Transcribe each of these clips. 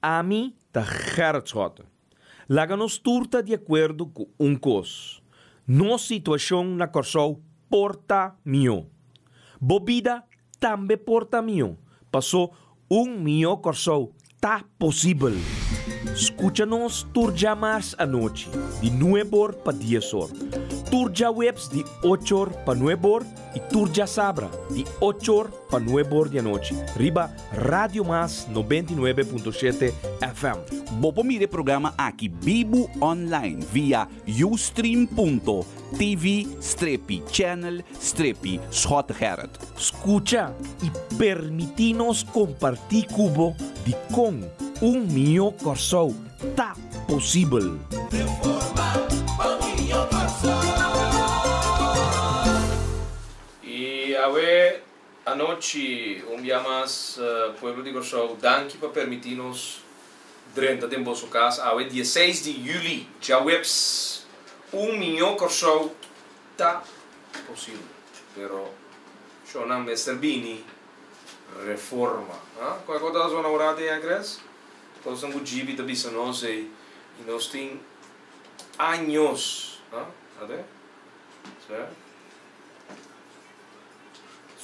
Ami ta Gerrit Schotte. Laga nos tur ta di akuerdo ku un kos, nos situashon na Kòrsou por ta mihó. Bo bida tambe por ta mihó, pasó un mihó Kòrsou ta posibel. Skucha nos tur djamars anochi di nueb'or pa dies'or, tur djaweps di och'or pa nueb'or i tur djasabra di och'or pa nueb'or di anochi riba Radio Mas 99.7 FM. Bo por mira e programa aki bibu online via ustream.tv strepi channel strepi Schottegerrit. Skucha i permití nos kompartí ku bo dikon un mihó Kòrsou ta posibel. I awe Anochi un bia mas pueblo di Kòrsou danki pa permití nos drenta den boso kas awe dieseis di yüli djaweps. Un miñó Kòrsou ta posibel pero shownan mester bini reforma. Ha? Kua kos ta zona ora te ya Chris? Kosnan ku Gibi ta bisa nos ei i nos tin años. Ha? Ate? Sè?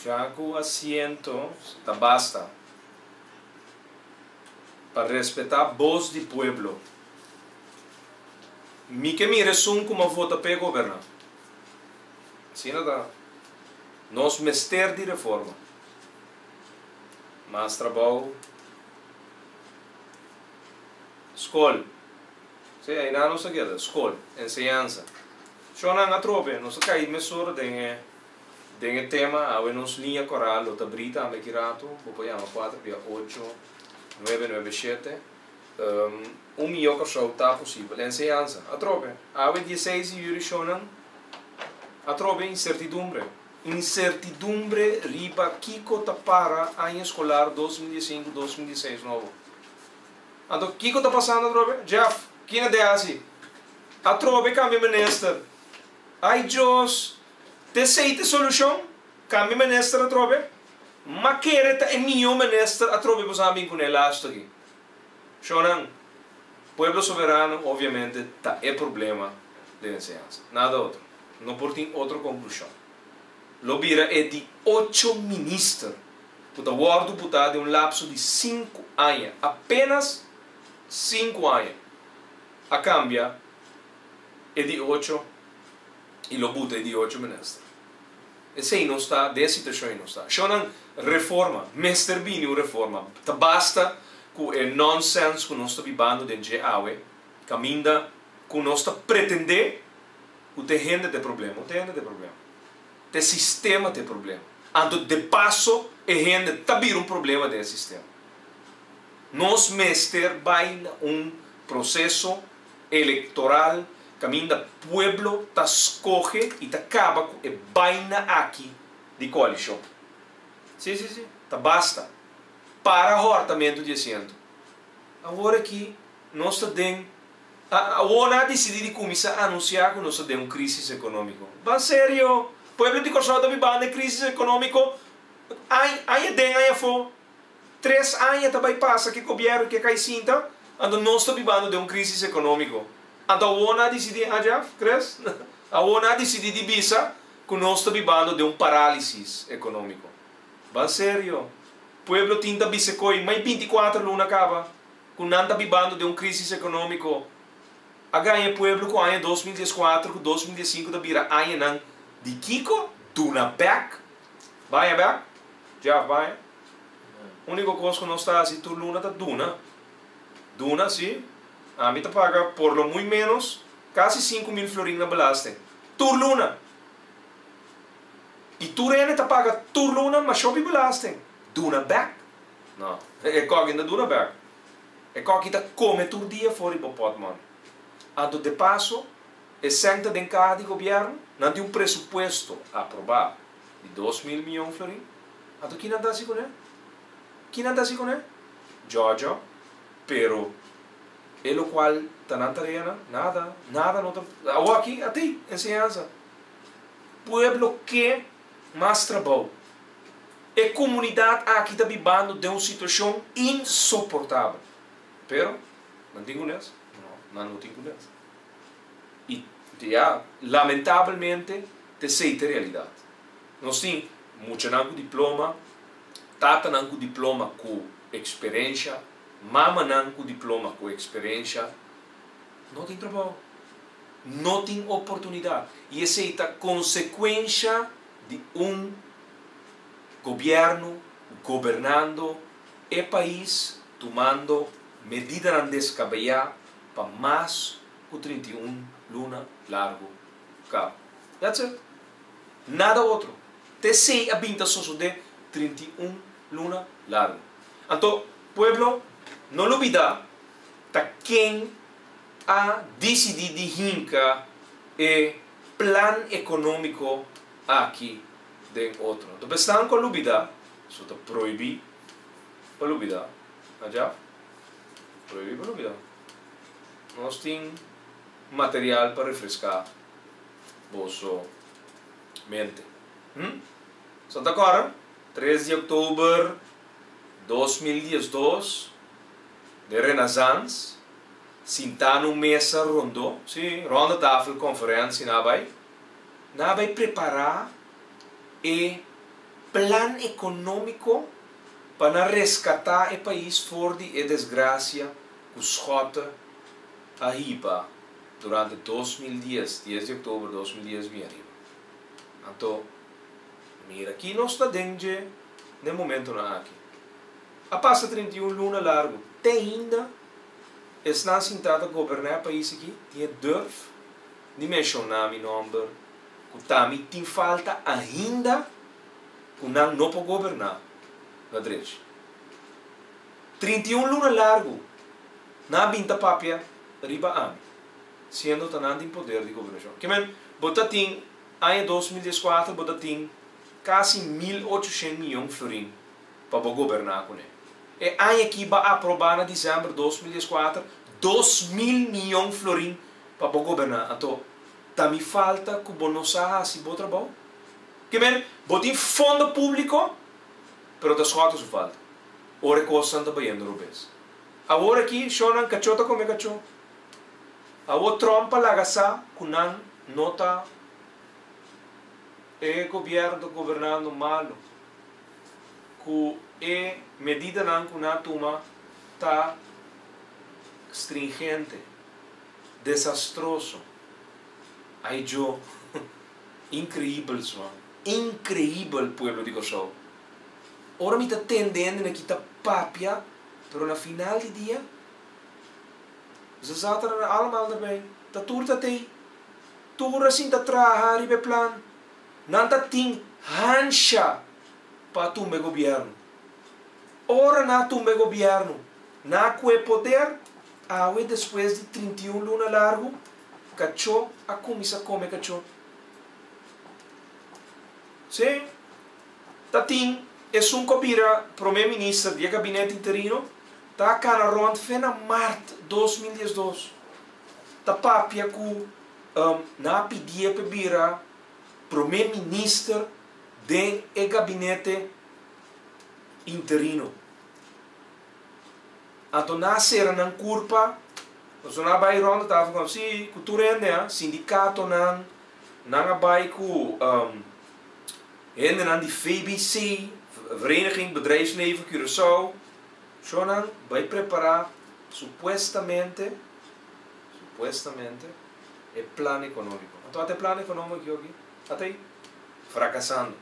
Ya ku asiento ta basta pa respetá bos di pueblo. Mi ke mira esun ku m'a vota p'e goberná. Asina ta. Nos mester di reforma. Mas trabou. Skol. Sí, einan nos a keda. Skol. Enseñansa. Shonnan atrobe nos a kai mesora den e. Den e tema awe nos liña koral lo ta bri tambe aki ratu, bo por yama kuater bia ocho nuebe nuebe shete. Un mihó Kòrsou ta posibel. Enseñansa. Atrobe, awe dieseis di yüli shownan atrobe insertidumbre. Insertidumbre riba kiko ta para aña eskolar 2015, 2016 nobo. Anto kiko ta pasando atrobe? Jeff, kina de hasi? Atrobe kambia minister. Ai Dios! T'esei t'e solushon? Kambia minister atrobe? M'a kere ta e mihó minister atrobe boso a bin kuné lastu aki. Shownan, Pueblo Soberano obviamente ta e problema den enseñansa. Nada otro. No por tin otro konklushon. Lo bira e di ocho minister ku ta wòrdu butá den un lapso di sinku aña. Apenas sinku aña a kambia e di ocho i lo buta e di ocho minister. Esei nos ta, den e situashon ei nos ta. Shownan, reforma, mester bini un reforma. Ta basta ku e nonsens ku nos ta bibando den dje awe, kaminda ku nos ta pretendé ku ta e hende ta e problema. No ta e hende ta e problema. Ta e sistema ta e problema. Anto de paso e hende ta bira un problema den e sistema. Nos mester bai na un proseso elektoral kaminda pueblo ta skohe i ta kaba ku e baina aki di koalishon. Si, si, si, ta basta. Para hòrtamentu di asiento. Awor aki nos ta den, awor nan a disidí di kuminsá anunsiá ku nos ta den un krísis ekonómiko. Ban serio! Pueblo di Kòrsou ta bibando e krísis ekonómiko aña den aña afó. Tres aña ta bai pasa ku e gobièrnu ke kai sinta, anto nos ta bibando den un krísis ekonómiko. Anto awor nan a disidí, ha Jeff, Chris? Awor nan a disidí di bisa ku nos ta bibando den un parálisis ekonómiko. Ban serio, pueblo tin ta bisa koi mai binti kuater luna kaba ku nan ta bibando den un krísis ekonómiko. A gaña e pueblo ku aña 2014 ku 2015 ta bira añanan di kiko? Duna bèk. Baña bèk? Jeff, baña? Úniko kos ku nos ta hasi tur luna ta duna. Duna, sí. Ami ta paga por lo muy ménos kasi 5000 florin na belasting. Tur luna! I tur hende ta paga tur luna masha hopi belasting. Duna bèk? No, e kòki no ta duna bèk. E kòki ta kome tur dia for di bo pòtmòni. Anto de paso, e sèn ta den kaha di gobièrnu, nan tin un presupuesto aprobá di 2000 mion florin. Anto ki nan ta hasi kuné? Ki nan ta hasi kuné? Djòdjò, pero e lokual ta nan tareanan? Nada, nada no ta. Awor aki a tin enseñansa. Pueblo ke mas trabou. E komunidat aki ta bibando den un situashon insoportabel. Pero, nan tin kunes? No, nan no tin kunes. I ya, lamentablemente, ta esei ta e realidat. Nos tin muchanan ku diploma, tatanan ku diploma ku eksperensha, mamanan ku diploma ku eksperensha, no tin trabou, no tin oportunidat. I esei ta konsekuensha di un gobièrnu gobernando e pais tumando medidanan deskabeyá pa mas ku 31 luna largu kaba. That's it. Nada otro. Ta esei a bin ta sosodé 31 luna largu. Anto, pueblo, no lubidá ta ken a disidí di hinka e plan ekonómiko aki den otro. Anto esnan ku a lubidá, so ta prohibí pa lubidá. Aja? Prohibí pa lubidá. Nos tin material pa refreská boso mente. Hm? So ta kòrda? 3 di òktober 2012, den Renaissance, sintá na un mesa rondó, sí, ronde tafel conferentie nan a bai, nan a bai prepará e plan ekonómiko pa nan reskatá e pais for di e desgrasia ku Schotte a hiba durante 2010, 10 di òktober 2010 bin ariba. Anto, mira ki nos ta den dje n'e momentonan aki. A pasa 31 luna largu, te ainda esnan sintá ta goberná e pais aki tin e durf di menshoná mi nòmber ku ta mi tin falta ainda ku nan no por goberná na drechi. 31 luna largu nan a bin ta papia riba ami, siendo ta nan tin poder di gobernashon. Ke men, bo ta tin aña 2014 bo ta tin kasi 1800 miyon florin pa bo goberná kuné. E aña aki bo a aprobá na desèmber 2014 2000 miyon florin pa bo goberná. Anto, ta mi falta ku bo no sa hasi bo trabou? Ke men, bo tin fondo públiko, pero ta Schotte su falta. Ora e kosnan ta bayendo robes. Awor aki, shonnan kachó ta kome kachó. Awor Trump a laga sa ku nan no ta e gobièrnu ta gobernando malu, ku e medidanan ku nan a tuma ta stringente, desastroso. Ai djo, inkreibel sma, inkreibel pueblo di Kòrsou. Ora mi ta tende hende aki ta papia, pero na final di dia, ze zaten er allemaal erbij. Ta tur ta tei. Tur a sinta traha riba e plan. Nan ta tin hansha pa tumba e gobièrnu. Ora nan a tumba e gobièrnu, nan a kue poder, awe despues di 31 luna largu, kachó a kuminsá kome kachó. Sí, ta tin esun ku a bira promé minister di e gabinete interino ta a kana rònt fe na mart 2012 ta papia ku nan a pidié pa e bira promé minister den e gabinete interino. Anto nan a sera nan kurpa, pasobra nan a bai rònt e tafel ku sí, ku tur hende, sindikatonan, nan a bai ku hendenan di VBC, Vereniging Bedrijfsleven Curaçao, sho nan bai prepará supuestamente, supuestamente, e plan ekonómiko. Anto ata e plan ekonómiko aki, ata ei, frakasando.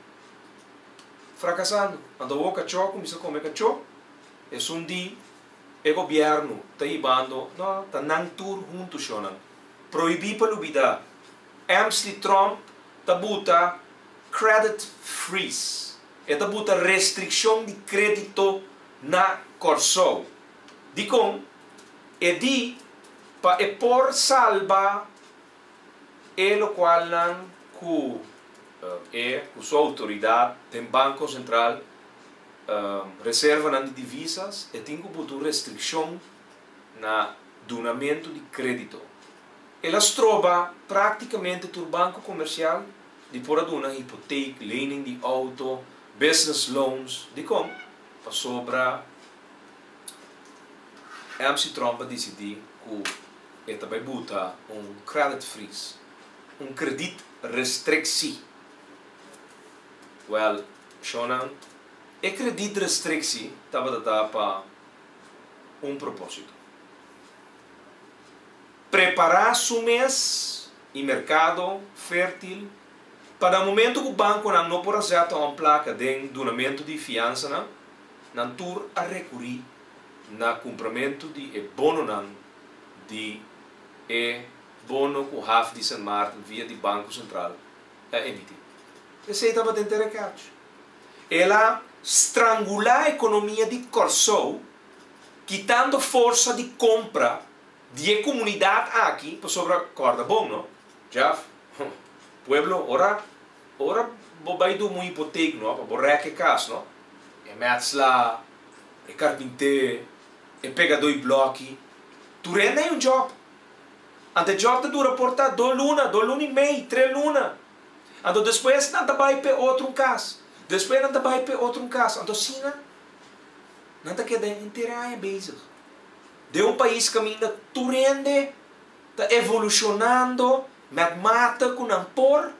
Frakasando. Anto awor kachó kuminsá kome kachó, esun di e gobièrnu ta hibando, no, ta nan tur huntu shonan. Prohibí pa lubidá, Emsley Trump ta buta credit freeze. E ta buta restrikshon di krédito na Kòrsou. Dikon? E di pa e por salba e lokualnan ku e ku su outoridat den Banko Sentral reservanan di divisas e tin ku buta un restrikshon na dunamentu di krédito. El a stroba práktikamente tur banko komersial di por a duna hipotek, lening di outo, business loans. Dikon? Pasobra. MC Tromp a disidí ku e ta bai buta un credit freeze, un krediet restrictie. Wèl, shownan, e krediet restrictie tabata ta pa un propósito. Prepará su mes i merkado fértil pa na momentu ku bankonan no por a zeta un plaka den dunamentu di fiansanan, nan tur a rekurí na kumpramentu di e bononan di e bono ku Haf di Sint Maarten via di Banko Sentral a emití. Esei tabata henter e kach. El a strangulá ekonomia di Kòrsou kitando forsa di kompra di e komunidat aki pasobra kòrda bon no Jeff pueblo ora ora bo bai duma un hipotek no pa bo rèk e kas no e mètsla e karpinté e pegadó i blòki tur hende hay un jòb anto e jòb ta dura por ta dos luna dos luna i mei tres luna anto despues nan ta bai p'e otro un kas despues nan ta bai p'e otro un kas anto asina Nan ta keda henter aña bezig. Den un pais kaminda tur hende ta evolushonando met mate ku nan por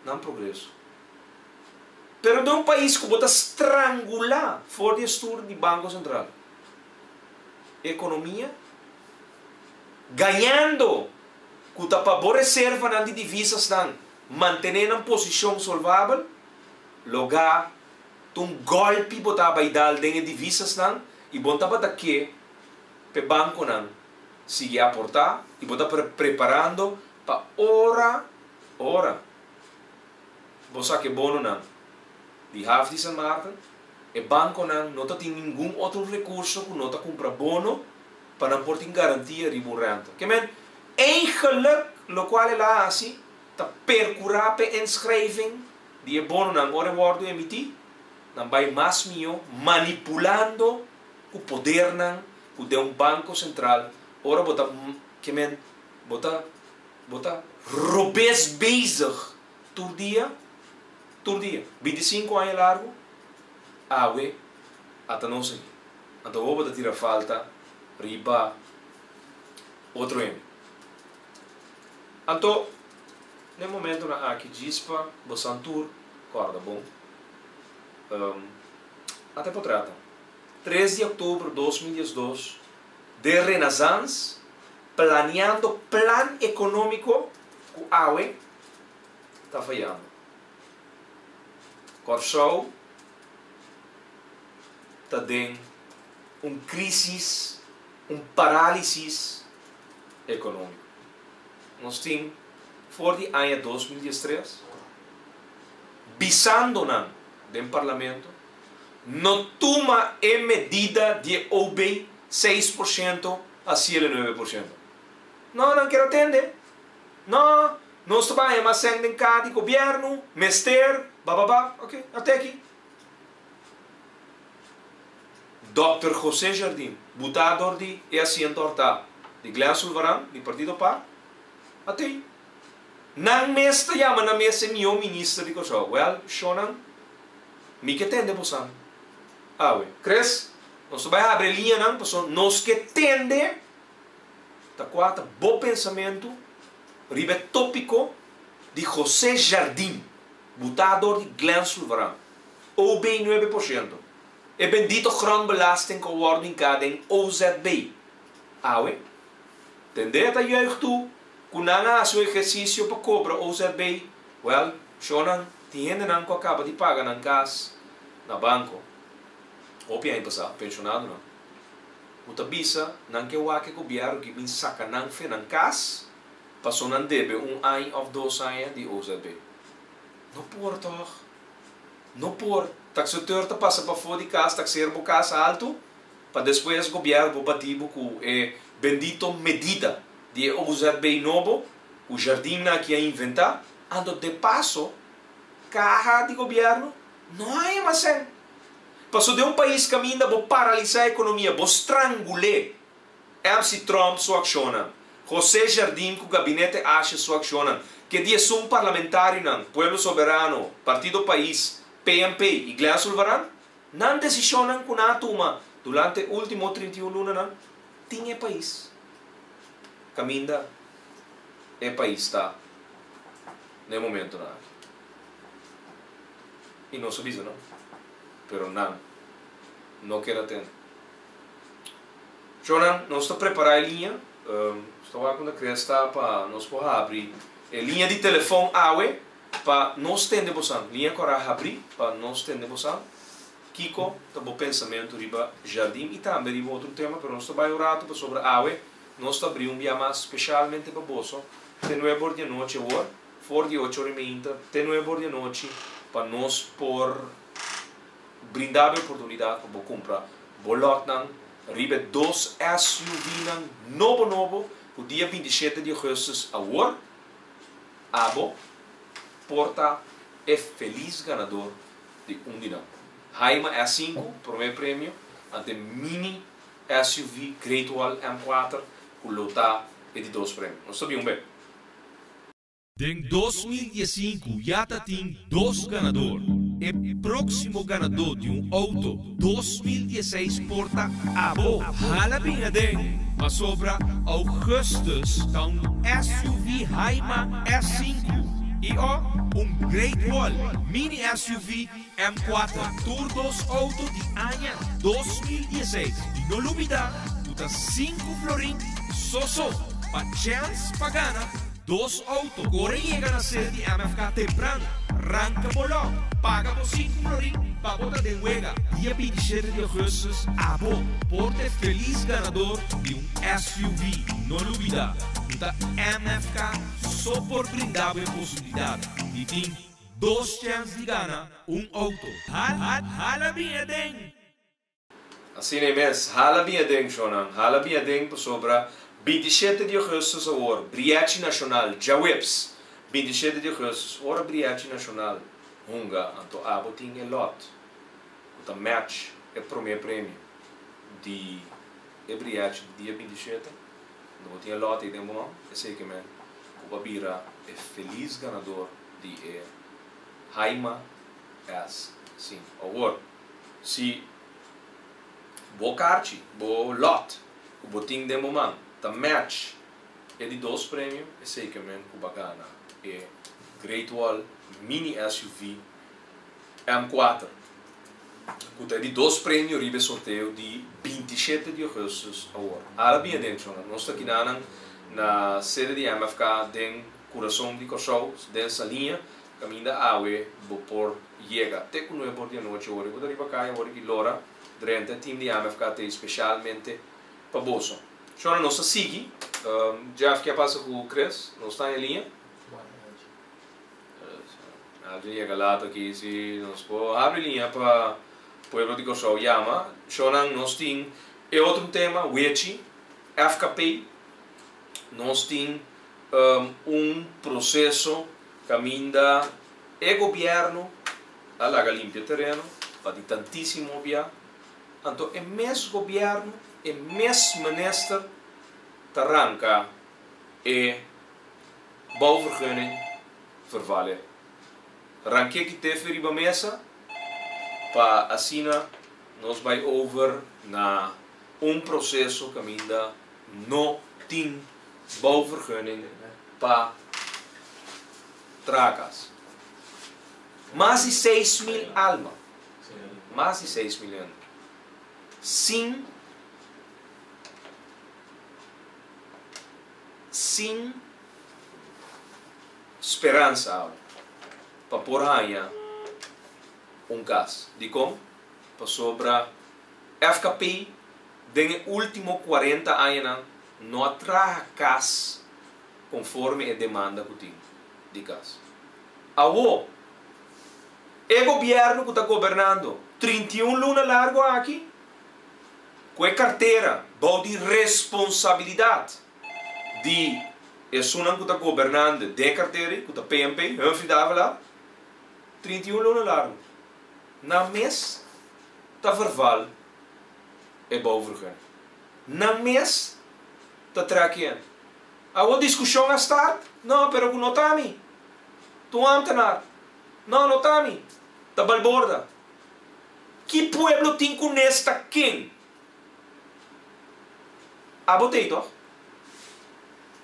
nan progreso. Pero den un pais ku bo ta strangulá for di e stuur di Banko Sentral ekonomia, gañando ku ta pa bo reservanan di divisasnan mantené nan posishon solvabel, logá Ta un gòlpi bo ta bai dal den e divisasnan i bo tabata ke p'e bankonan sigui aportá i bo ta preparando pa ora ora bo saka e bononan di haf di San Maarten, e bankonan no ta tin ningun otro rekurso ku no ta kumpra bono pa nan por tin garantia riba un renta. Ke men, eigenlik lokual el a hasi ta perkurá p'e inschrijving di e bononan ora e wòrdu emití, nan bai mas mihó manipulando ku podernan ku den un banko sentral ora bo ta ke men bo ta bo ta robes bezig tur dia tur dia 25 aña largu awe ata nos aki anto awor bo ta tira falta riba otro hende anto. N'e momentonan aki djis pa bosan tur kòrda bon. Ata e potrèt nan. 3 di òktober 2012, den Renaissance, planeando plan ekonómiko ku awe ta fayando. Kòrsou ta den un krísis, un parálisis ekonómiko. Nos tin for di aña 2013 bisando nan den Parlamento no tuma e medida di e OB 6% a cielo 9%. No, nan kier a tende. No, nos ta baña mas sèn den ka di gobierno, mester, bababa. Ok, ate aki. Dòkter José Jardim, butá dor di e asiento hortá di Glenn Sulvaran di Partido par, a tei. Nan mes ta yama nan mes e mihó minister di Kòrsou. Wèl, shonnan, mi ke tende bosan awe. Chris, nos ta bai habri e liñanan pasobra nos ke tende ta kua ta bo pensamentu riba e tópiko di José Jardim, butá dor di Glenn Sulvaran. OB 9%. E bendito grondbelasting ku a wòrdu hinká den OZB. Awe, tende ta juig tu ku nan a hasi un ehersisio pa kobra OZB? Wèl, shonnan, tin hendenan ku a kaba di paga nan kas na banko hopi aña pasá, penshonadonan, ku ta bisa nan ke wak e gobièrnu ki bin saka nan fe nan kas paso nan debe un aña òf dos aña di OZB. No por tòg? No por. Taxateur ta pasa pafó di kas, taxer bo kas altu, pa despues gobièrnu bo bati bo ku e bendito medida di e OZB nobo ku Jardinnan aki a inventá. Anto de paso, kaha di gobièrnu no haña mas sèn. Paso den un pais kaminda bo paralisá ekonomia, bo strangul'é. MC Tromp su akshonnan, José Jardim ku Gabinete Asjes su akshonnan, ke di esun parlamentarionan, Pueblo Soberano, Partido Pais, PNP i Glenn Sulvaran, nan desishonnan ku nan a tuma Durante último 31 lunanan tin e pais kaminda e pais ta na e momentonan aki. I nos a bisa nan, pero nan no kier a tende. Shownan, nos ta prepará e liña. Nos ta wak unda Chris ta pa nos por habri e liña di telefòn awe pa nos tende bosan. Liña kòrá habrí pa nos tende bosan. Kiko ta bo pensamentu riba Jardim i tambe riba otro tema, pero nos ta bai un ratu pasobra awe nos ta abrí un bia mas speshalmente pa boso te nuebe or di anochi awor, for di ocho or i meinta te nuebe or di anochi pa nos por brinda bo e oportunidat pa bo kumpra bo lòtnan riba e dos SUV-nan nobo nobo ku dia 27 di ougùstùs awor abo por ta e felis ganador di un di nan. Haima S5, promé premio, ante mini SUV Great Wall M4 ku lo ta e di dos premio. Nos ta bin un be. Den 2015 ya ta tin dos ganador. E próksimo ganadó di un outo 2016 por ta abo. Hala bin aden, pasobra ougùstùs ta un SUV Haima S5 i o un Great Wall mini SUV M4. Tur dos outo di aña 2016. I no lubidá ku ta sinku florin so so pa chèns pa gana dos outo. Kore yega na sede di MFK tempran, ranka bo lòt, paga bo sinku florin pa bo ta den wega. Dia 27 di ougùstùs abo por ta e felis ganador di un SUV. No lubidá ku ta MFK so por brinda bo e posibilidat di tin dos chèns di gana un outo. Hala bin aden! Asina e mes, hala bin aden, shownan, hala bin aden pasobra 27 di ougùstùs awor, Brièchi Nashonal, djaweps, 27 di ougùstùs, ora Brièchi Nashonal hunga, anto abo tin e lòt ku ta match e promé premio di e Brièchi di dia 27, anto bo tin e lòt ei den bo man, esei ke men ku bo a bira e felis ganador di e Haima S5. Awor, si bo karchi, bo lòt ku bo tin den bo man ta match e di dos premio, esei ke men ku bo a gana e Great Wall Mini SUV M4, ku ta e di dos premio riba e sorteo di 27 di ougùstùs awor. Ala bin aden, shonnan. Nos ta kinanan na sede di MFK den kurason di Kòrsou, den Saliña, kaminda awe bo por yega te ku nuebe or di anochi ora ku ta riba kaya ora ki lora drenta e tim di MFK ta ei speshalmente pa boso. Shona nos ta sigui. Jeff ke a pasa ku Chris? Nos ta en liña? Algin yega laat aki si nos por habri liña pa pueblo di Kòrsou yama. Shonnan nos tin e otro tema wechi FKP nos tin un proseso kaminda e gobièrnu a laga limpia tereno pa di tantísimo bia, anto e mes gobièrnu, e mes minister ta ranka e bouwvergunning vervale. Rank'é kit'é fe riba mesa pa asina nos bai over na un proseso kaminda no tin bouwvergunning pa trakas. Mas di 6000 alma, mas di 6000 hende, sin sin speransa awe pa por haña un kas. Dikon? Pasobra FKP den e último 40 añanan no a traha kas konforme e demanda ku tin di kas. Awo, e gobièrnu ku ta gobernando 31 luna largu aki, ku e kartera bou di responsabilidat di esunnan ku ta gobernando den e kartera ei, ku ta PNP, Humphrey Davelaar, 31 luna largu, nan mes ta verval e bouwvergunning. Nan mes ta trek in. Awo diskushon a start? No, pero ku no ta mi. Ta un ambtenaar. No, no ta mi. Ta Balborda. Ki pueblo tin ku nes ta ken? Abo t'ei tòg?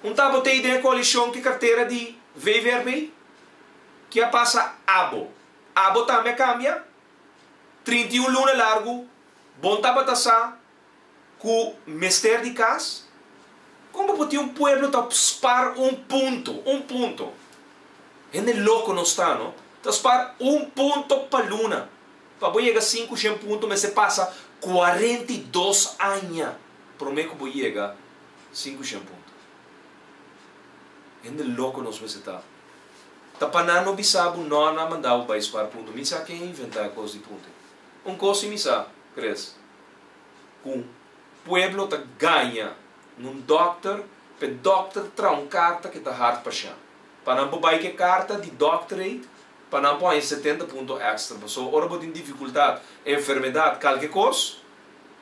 Un ta abo t'ei den e koalishon ku e kartera di VVRP? Ke a pasa abo? Abo tambe a kambia? 31 luna largu bon tabata sa ku mester di kas? Kon bo por tin un pueblo ta spar un punto, un punto? Hende loko nos ta, no? Ta spar un punto pa luna. Pa bo yega 500 punto mester pasa 42 aña promé ku bo yega 500 punto. Hende loko nos mester ta. Ta pa nan no bisa bo no nan a manda bo bai spar punto. Mi sa ken a inventá e kos di punto ei. Un kos si mi sa, Chris, ku pueblo ta gaña nun dòkter p'e dòkter traha un karta ke ta hart pashènt. Pa nan por bai ku e karta di dòkter ei pa nan por haña 70 punto èkstra. Pasobra ora bo tin difikultat, enfermedat, kalke kos,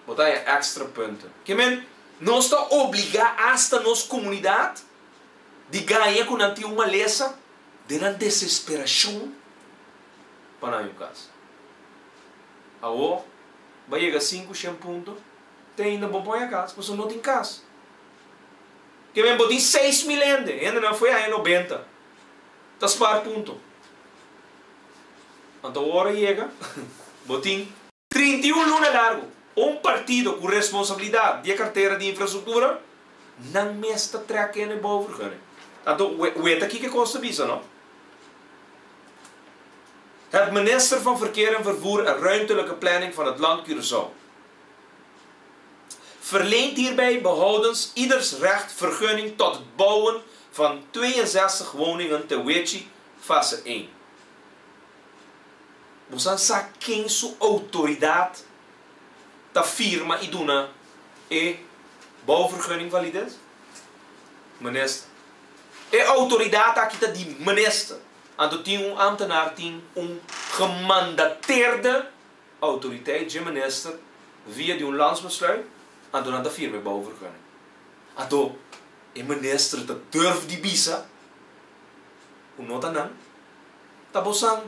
bo ta haña èkstra punten. Ke men, nos ta obligá asta nos komunidat di gaña ku nan tin un malesa den nan desesperashon pa nan haña un kas. Awor, bo a yega 500 punto, te ainda bo por haña kas, pasobra no tin kas. Ke men bo tin 6000 hende, hendenan foi haña 90, ta spar punto. Anto ora yega, bo tin 31 luna largu, un partido ku responsabilidat di e kartera di infrastruktura, nan mes ta trèk hende bouwvergunning. Anto, weta kiko e kos ta bisa, no? Het minister van Verkeer en Vervoer en Ruimtelijke Planning van het Land Curaçao verleent hierbij behoudens ieders recht vergunning tot het bouwen van 62 woningen te Wechi fase 1. Bosan sa ken su outoridat ta firma i duna e bouwvergunning validez? Minister. E outoridat aki ta di minister. Anto tin un ambtenaar tin un gemandateerde autoriteit dje minister via di un landsbesluit, anto nan ta firma e bouwvergunning. Anto e minister ta durf di bisa ku no ta nan, ta bosan.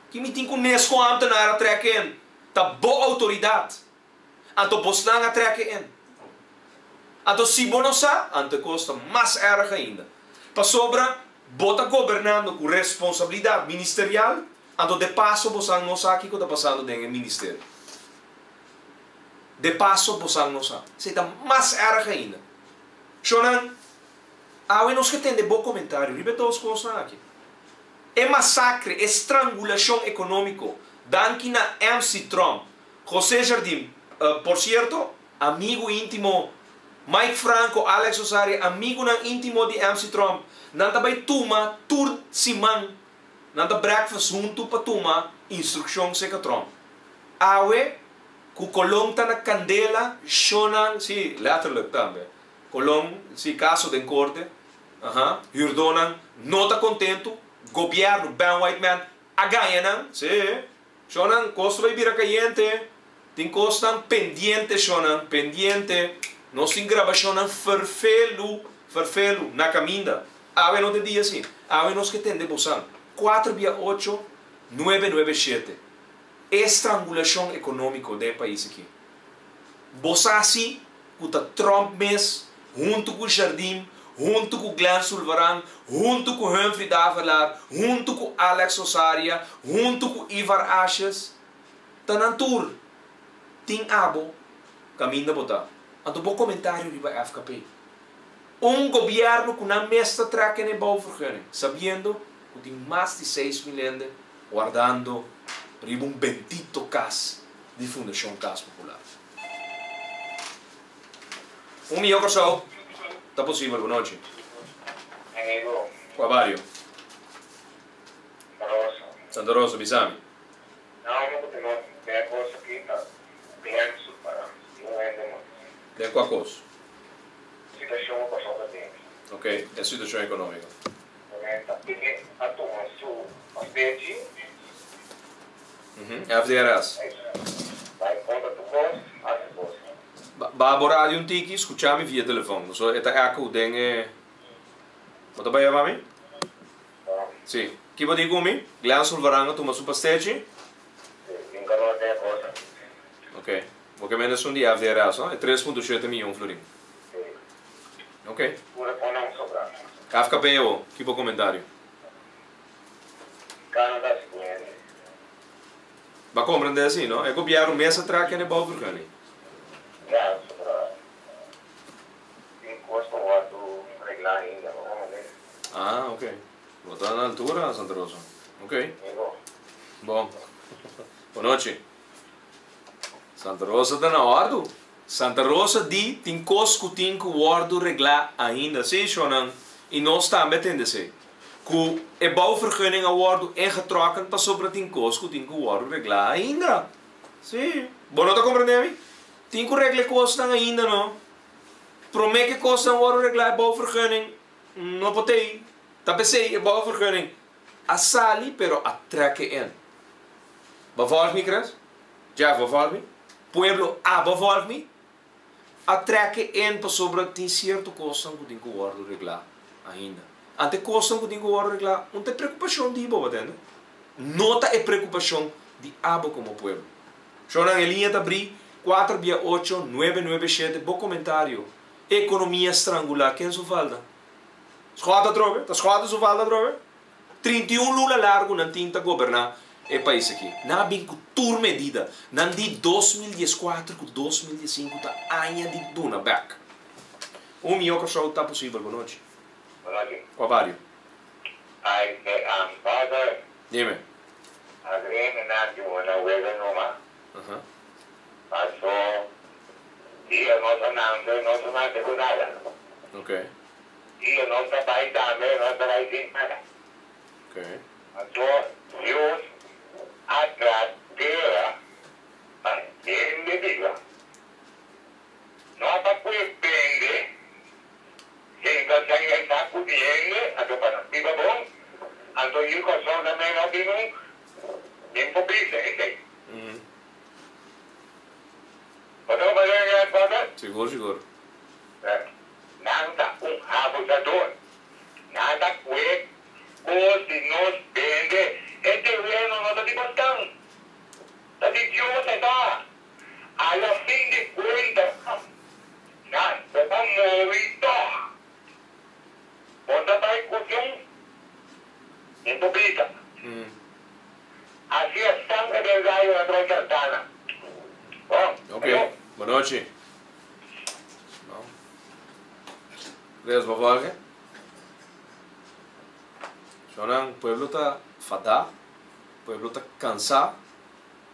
Ki mi tin ku nes ku ambtenaar a trek in? Ta bo outoridat. Anto bosnan a trek in. Anto si bo no sa, anto e kos ta mas erg ainda. Pasobra bo ta gobernando ku responsabilidat ministerial, anto de paso bosan no sa kiko ta pasando den e ministerio. De paso bosan no sa. Esei ta mas erg ainda. Shonnan, awe nos ke tende bo komentario riba e dos kosnan aki. E masakre, e strangulashon ekonómiko, danki na MC Trump, José Jardim, por sierto, amigu íntimo, Mike Franco, Alex Osaria, amigunan íntimo di MC Trump, nan ta bai tuma tur siman, nan ta breakfast huntu pa tuma instrukshon serka Trump. Awe ku Colon ta na kandela, shownan, sí, letterlijk tambe, Colon, sí, kaso den korte, aha, hürdónan no ta kontentu, gobièrnu, Ben Whiteman, a gaña nan, sí. Shownan, kos ta bai bira kayente. Tin kosnan pendiente, shownan, pendiente. Nos tin grabashonnan ferfelu, ferfelu, na kaminda. Awe no ta e dia así. Awe nos ke tende bosan. Kuater bia ocho, nuebe nuebe shete. E strangulashon ekonómiko den e pais aki. Bo sa si ku ta Trump mes, huntu ku Jardim, huntu ku Glenn Sulvaran, huntu ku Humphrey Davelaar, huntu ku Alex Osaria, huntu ku Ivar Asjes, ta nan tur tin abo kaminda bo ta. Anto bo komentario riba FKP. Un gobièrnu ku nan mes ta trèk en e bouwvergunning, sabiendo ku tin mas di 6000 hende wardando riba un bendito kas di Fundashon Kas Popular. Un mihó Kòrsou ta posibel. Bonochi. Amigo. Kua bario? Santa Rosa. Santa Rosa, bisa mi. No, mi ku ta nos den e kos aki ta bien su para di un hende mas. Den kua kos? Situashon ku Kòrsou ta den. Ok, e situashon ekonómiko. Momento e a tuma su pastechi. FDRS. Bai konta tur kos, hasi kos. Ba bo radio un tiki, skucha mi via telefon. So e ta echo den e. Bo ta bai pa mi? Si. Ki bo di ku mi? Glenn Sulvaran a tuma su pastechi? Si, mi nunca no den e kos aki. Ok. Bo ke mende esun di FDRS, no? E 3.7 miyon florin. Ok. Pura con nan sobra. Kafka Beo, ki bo komentario? Canada siguiente. Bo a komprendé así, no? E gobièrnu mes a trek in e bouwvergunning. Ja, sobra. Tin kos pa wòrdu reglá ainda, bo komprendé? Ah, ok. Bo ta na altura, Santa Rosa. Ok. Amigo. Bon. Bon nochi. Santa Rosa ta na òrdu. Santa Rosa di tin kos ku tin ku wòrdu reglá ainda. Sí, shonnan, i nos tambe a tende esei. Ku e bouwvergunning a wòrdu ingetrokken pasobra tin kos ku tin ku wòrdu reglá ainda. Sí. Bo no ta komprendé mi? Tin ku regla e kosnan ainda, no? Promé ku e kosnan wòrdu reglá e bouwvergunning no por tei. Ta p'esei e bouwvergunning a sali pero a trek e in. Bo volg mi, Chris? Jeff, bo volg mi? Pueblo, abo volg mi? A trek e in pasobra tin cierto cosnan cu tin cu wordo regla ainda. Ante e cosnan cu tin cu wordo regla, un ta e preocupacion di bo, bo tende? No ta e preocupacion di abo como pueblo. Shownan, e liña ta bri, cuater bia ocho, nuebe nuebe shete, bo comentario, Economia strangula, ken su falta? Schot atrobe? Ta Schot su falta atrobe? 31 luna largu nan tin ta goberná e pais aki. Nan a bin ku tur medida. Nan di 2014 ku 2015 ta aña di duna bèk. Un mihó Kòrsou ta posibel. Bon nochi. Bon nochi. Kua bario? Ai, e am father. Dime. Adrian nan di una wega numa. Paso dia nos a nance, nos a nance ku nada. Okay. Dia nos ta bai tambe, nos ta bai sin nada. Okay. Paso Dios a traha tera pa hende biba, no pa kue bende, sinta sanga e saku di hende, anto pa nan biba bon. Anto yu Kòrsou tambe no tin un, mi por bisa esei. Bo ta comprende mi respuesta? Sigur, sigur. Nan ta un abusador. Nan ta kue kos di nos bende. E tereno no ta di bosnan. Ta di Dios e ta. A la fin di kuenta, nan bo ta muri tòg. Bo ta bai ku un den bo bida. Asi e sangre del gallo na troy Santana. Bon, Ok, ayo. bonochi. No. Reus bo volge? Shownan, pueblo ta fadá, pueblo ta kansá,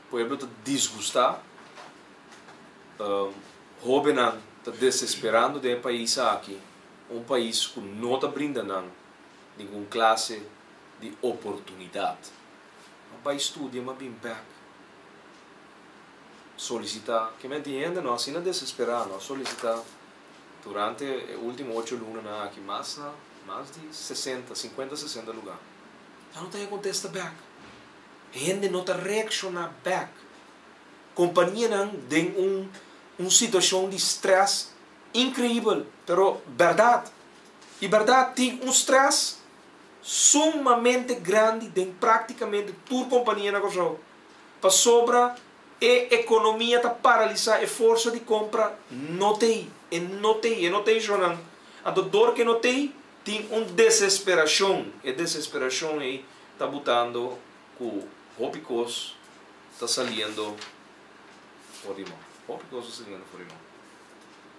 pueblo ta disgustá. Hóbennan ta desesperando den e pais aki, un pais ku no ta brinda nan ningun klase di oportunidat. A bai studia ma bin bek solisita. Ke men tin hende no asina desesperá no a solisita durante e ultimo ocho lunanan aki mas na mas di sesenta, sinkuenta sesenta lugá. Nan no ta haña kontesta bek. Hende no ta reakshoná bek. Kompanianan den un un situashon di strès inkreibel, pero bèrdat i bèrdat tin un strès sumamente grandi den práktikamente tur kompania na Kòrsou, pasobra e ekonomia ta paralisá, e forsa di kompra no t'ei, e no t'ei, e no t'ei shonnan. Anto dor ku e no t'ei, tin un desesperashon, e desesperashon ei ta butando ku hopi kos ta saliendo for di mon, hopi kos ta saliendo for di mon.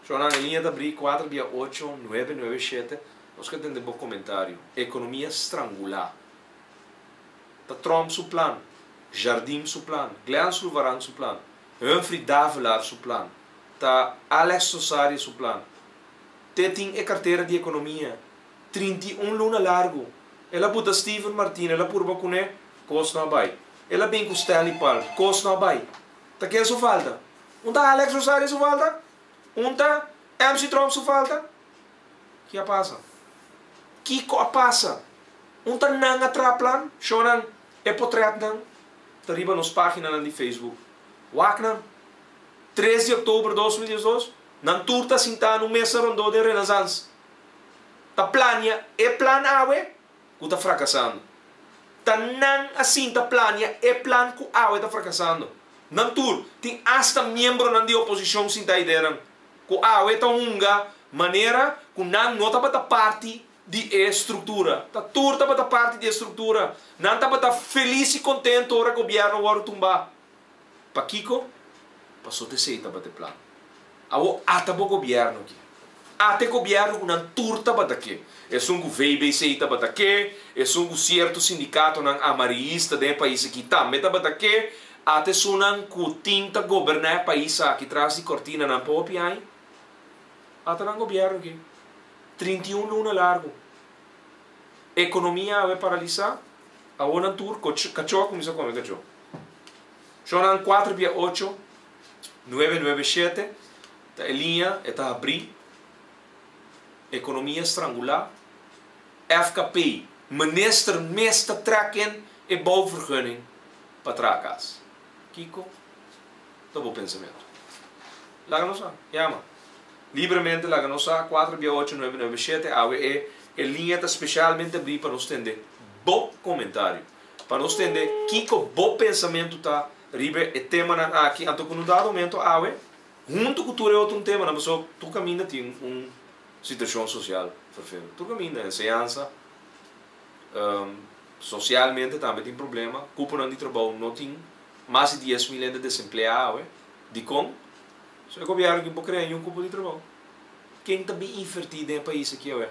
Shonnan, e liña ta brí kuater bia ocho nuebe nuebe shete. Nos ke tende bo komentario. Ekonomia strangulá. Ta Trump su plan, Jardim su plan, Glenn Sulvaran su plan, Humphrey Davelaar su plan, ta Alex Sosaria su plan. Te tin e kartera di ekonomia 31 luna largu. El a buta Steven Martina, el a purba kuné, kos no a bai. El a bin ku Stanley Palm, kos no a bai. Ta ken su falta? Un ta Alex Rosario su falta? Un ta MC Trump su falta? Ki a pasa? Kiko a pasa? Un ta nan a traha plan? Shownan, e potretnan ta riba nos paginanan di Facebook. Wak nan. 3 di oktober 2012, nan tur ta sintá na un mesa rondó den Renaissance. Ta plania e plan awe ku ta frakasando. Ta nan a sinta plania e plan ku awe ta frakasando. Nan tur, tin asta miembronan di oposishon sinta ei den nan, ku awe ta hunga. Manera ku nan no tabata parti di e struktura. Ta tur tabata parti di e struktura. Nan tabata felis i kontentu ora gobièrnu a wòrdu tumbá. Pakiko? Pasobra esei tabata e plan. Awor ata bo gobièrnu aki. Ata e gobièrnu ku nan tur tabata ke. Esun ku VBC tabata ke, esun ku sierto sindikatonan amariyista den e pais aki tambe tabata ke, ata esunnan ku tin ta goberná e pais aki tras di kortinanan pa hopi aña. Ata nan gobièrnu aki. 31 luna largu. Ekonomia awe paralisá. Awor nan tur kachó a kuminsá kome kachó. Shownan kuater bia ocho, nuebe nuebe shete ta e liña e ta habrí. Ekonomia strangulá. FKP, Minister mes ta trek in e bouwvergunning pa traha kas. Kiko ta bo pensamentu? Laga nos sa. Yama. Libremente laga nos sa, kuater bia ocho nuebe nuebe shete, awe e e liña ta spesialmente abrí pa nos tende bo komentario. Pa nos tende kiko bo pensamentu ta riba e temanan aki. Anto ku no dado momento awe, huntu ku tur e otro un temanan, pasobra tur kaminda tin un situashon sosial ferfelend. Tur kaminda, enseñansa, sosialmente tambe tin problema, kuponan di trabou no tin, mas di 10.000 hende desempleá awe. Dikon? So e gobièrnu aki por krea niun kupo di trabou. Ken ta bin invertí den e pais aki awe?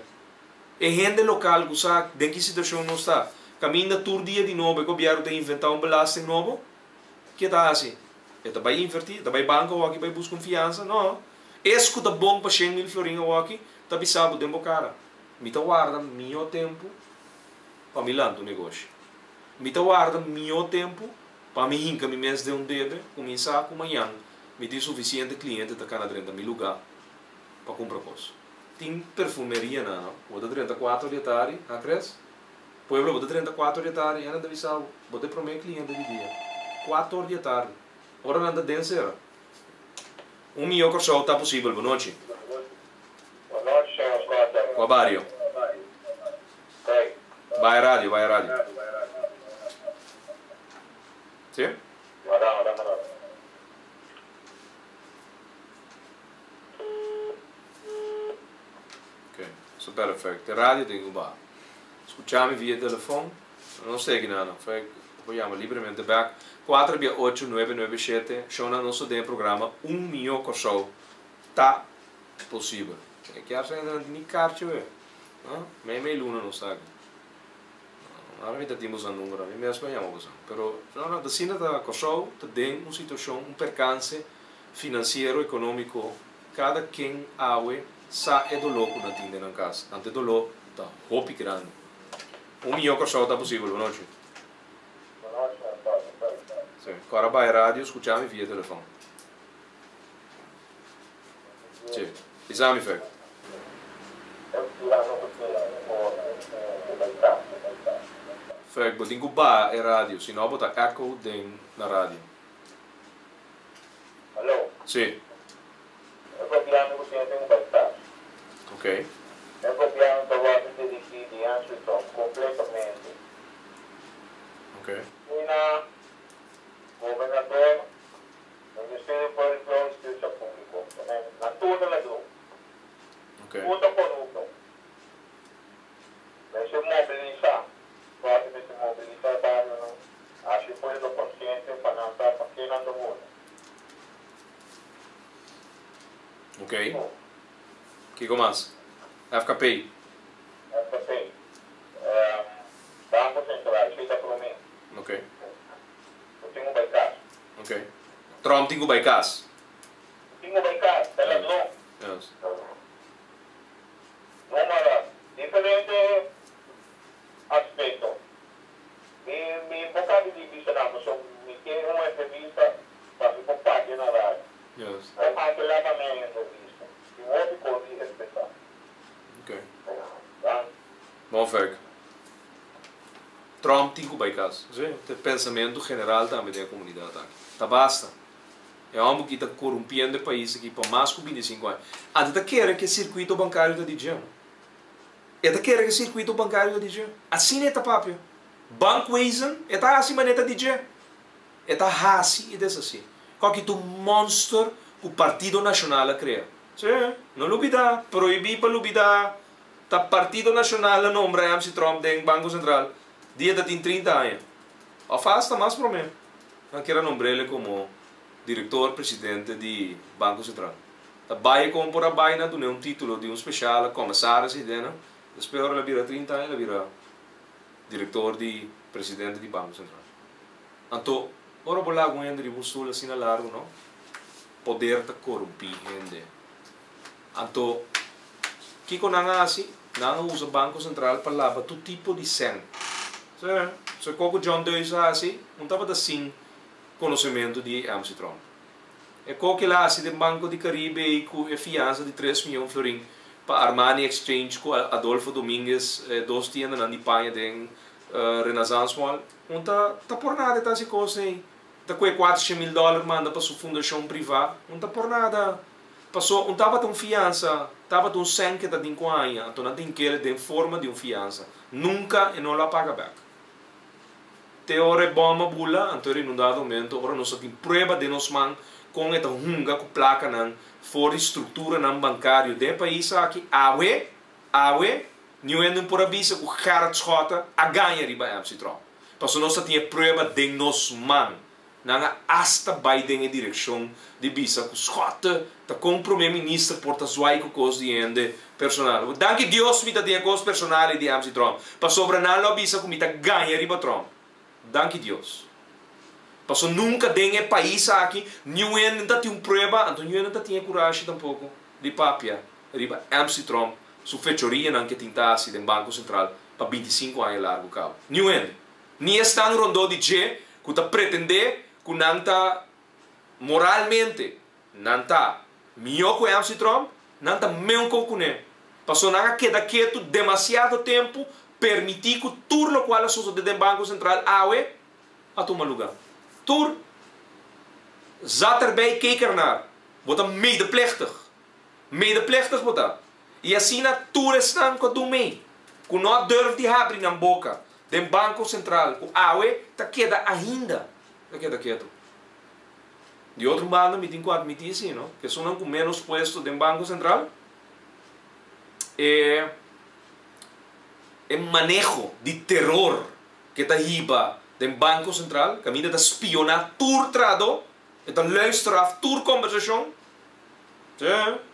E hende lokal ku sa den ki situashon nos ta, kaminda tur dia di nobo e gobièrnu ta inventá un belasting nobo, ke ta hasi? E ta bai invertí? E ta bai banko awoki bai buska un fiansa? No. Es ku ta bon pa 100.000 florin awoki ta bisa bo den bo kara, Mi ta warda mihó tempu pa mi lanta un negoshi. Mi ta warda mihó tempu pa mi hinka mi mes den un debe, kuminsá ku mañan mi tin sufisiente kliente ta kana drenta mi lugá pa kumpra kos. Tin perfumeria na no. Bo ta drenta kuater di e tardi, ha Chris? Pueblo, bo ta drenta kuater di e tardi, hende ta bisa bo, bo ta e promé kliente di dia. Kuater di e tardi. Ora nan ta den sera. Un mihó Kòrsou ta posibel. Bonochi. Bonochi, señor Schotten. Kua bario? Koi. Bai radio, bai radio. Si? Wada, wada, wada. Ok, so perfect. E radio tin ku baha. Skucha mi via telefon. No segi nada. Fek por yama libremente bek. Kuater bia ocho nuebe nuebe shete. Shownan nos ta den e programa Un Mihó Kòrsou Ta Posibel. E kier sa hende nan tin ni karchi we. No? Mei mei luna nos ta aki. Ahora mi ta tin boso numero, mi mes lo yama boso. Pero no, ta asina ta Kòrsou ta den un situashon, un perkanse finansiero, ekonómiko, kada ken awe sa e doló ku nan tin den nan kas. Anto e doló ta hopi grandi. Un mihó Kòrsou ta posibel. Bonochi. Bonochi, Antonio. Sí. Kòrda bai radio, skucha mi via telefòn. Sí. Bisa mi fe. Fek, bo tin ku baha e radio, si no bo ta echo den na radio. Hallo. Sí. E gobièrnu ku tin e tin ku bai kas. Ok. E gobièrnu ta wòrdu dirigí di Henry Trump kompletamente. Ok. Asina gobernador Ministerio Públiko Hustisia Públiko. Nan tur ta ladron. Tur ta korupto. Mester mobilisá. Kòrte mester mobilisá e barionan, hasi e pueblo konsiente pa nan sa pa ke nan ta vota. Ok. Kiko mas? FKP. FKP. Banko Sentral, esei ta promé. Ok. Bo tin ku bai kas. Ok. Trump tin ku bai kas. Tin ku bai kas, ta ladron. Yes. Numero, diferente aspekto. Mi mi bo kabi di bisa nan pasobra mi ke un entrevista pa mi por papia na radio. Yes. Bo ankelá pa mi e entrevista. Tin hopi kos di ekspresá. Ok. Danki. Bon Ferg. Trump tin ku bai kas. Si, ta e pensamentu general tambe den e komunidat aki. Ta basta. E hòmber ki ta korumpiendo e pais aki pa mas ku 25 aña. Anto ta kere ku e sirkuito bankario ta di dje. E ta kere ku e sirkuito bankario ta di dje. Asina e ta papia. Bankwezen, e ta hasi manera ta di dje. E ta hasi i deshasi. Kòki ta un mònster ku Partido Nashonal a krea. Sí, no lubidá, prohibí pa lubidá, ta Partido Nashonal a nombra MC Tromp den Banko Sentral dia e ta tin 30 aña, òf asta mas promé, nan kier a nombr'el komo direktor presidente di Banko Sentral. Ta bai kon por a bai nan dun'é un título di un speshale komisaris ei den nan, despues ora el a bira 30 aña el a bira direktor di presidente di Banko Sentral. Anto ora bo laga un hende riba un stul asina largu no, poder ta korumpí hende. Anto kiko nan a hasi? Nan a usa Banko Sentral pa laba tur tipo di sèn. So e koko John Deus a hasi un tabata sin konosementu di MC Tromp. E koko el a hasi den Banko di Karibe ei ku e fiansa di tres mion florin pa Armani Exchange ku Adolfo Dominguez e dos tiendanan di paña den Renaissance Mall un ta ta por nada e ta hasi kos ei. Ta ku e 400.000 dòler manda pa su fundashon privá un ta por nada. Paso un tabata un fiansa, tabata un sèn ke ta tin ku haña, anto nan tin kere den forma di un fiansa. Nunka e no lo a paga bèk. Te ora e bòm a bula, anto era in un dado momento ora nos a tin prueba den nos man kon e ta hunga ku plakanan for di strukturanan bankario den e pais aki, awe, awe, niun hende no por a bisa ku Gerrit Schotte a gaña riba MC Tromp. Paso nos a tin e prueba den nos man. Nan a asta bai den e direkshon di bisa ku Schotte ta kon prome minister por ta zwai ku kos di hende personal. Danki Dios mi ta den e kos personal ei di MC Tromp, pasobra nan lo a bisa ku mi ta gaña riba Tromp. Danki Dios. Paso nunka den e pais aki niun hende ta tin un prueba, anto niun hende ta tin e kurashi tampoko di papia riba MC Tromp su fechorianan ke tin ta hasi den Banko Sentral pa 25 aña largu kaba. Niun hende. Ni esnan rondó di dje ku ta pretendé ku nan ta moralmente nan ta mihó ku MC Tromp, nan ta meunko kuné. Paso nan a keda ketu demasiado tempu permití ku tur lokual a sosodé den Banko Sentral awe a tuma lugá. Tur zat erbij keek ernaar. Bo ta medeplichtig. Medeplichtig bo ta. I asina tur esnan ku a dun mei, ku no a durf di habri nan boka den Banko Sentral ku awe ta keda ainda ta keda ketu. Di otro banda mi tin ku atmití si no, ku esunnan ku ménos puesto den Banko Sentral e e maneho di teror ke ta hiba den Banko Sentral kaminda ta spioná tur trahadó, e ta luister af tur kombersashon. Sí,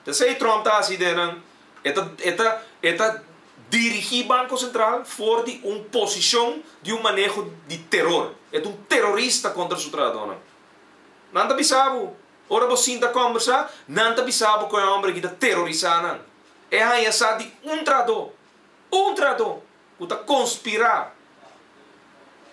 ta esei Trump ta hasi den nan. E ta, e ta, e ta dirigí Banko Sentral for di un posishon di un maneho di teror. E ta un terorista kontra su trahadónan. Nan ta bisa bo, ora bo sinta kòmbersá, nan ta bisa bo ku e hòmber aki ta terorisá nan. E haña sa di un trahadó, un trahadó ku ta konspirá,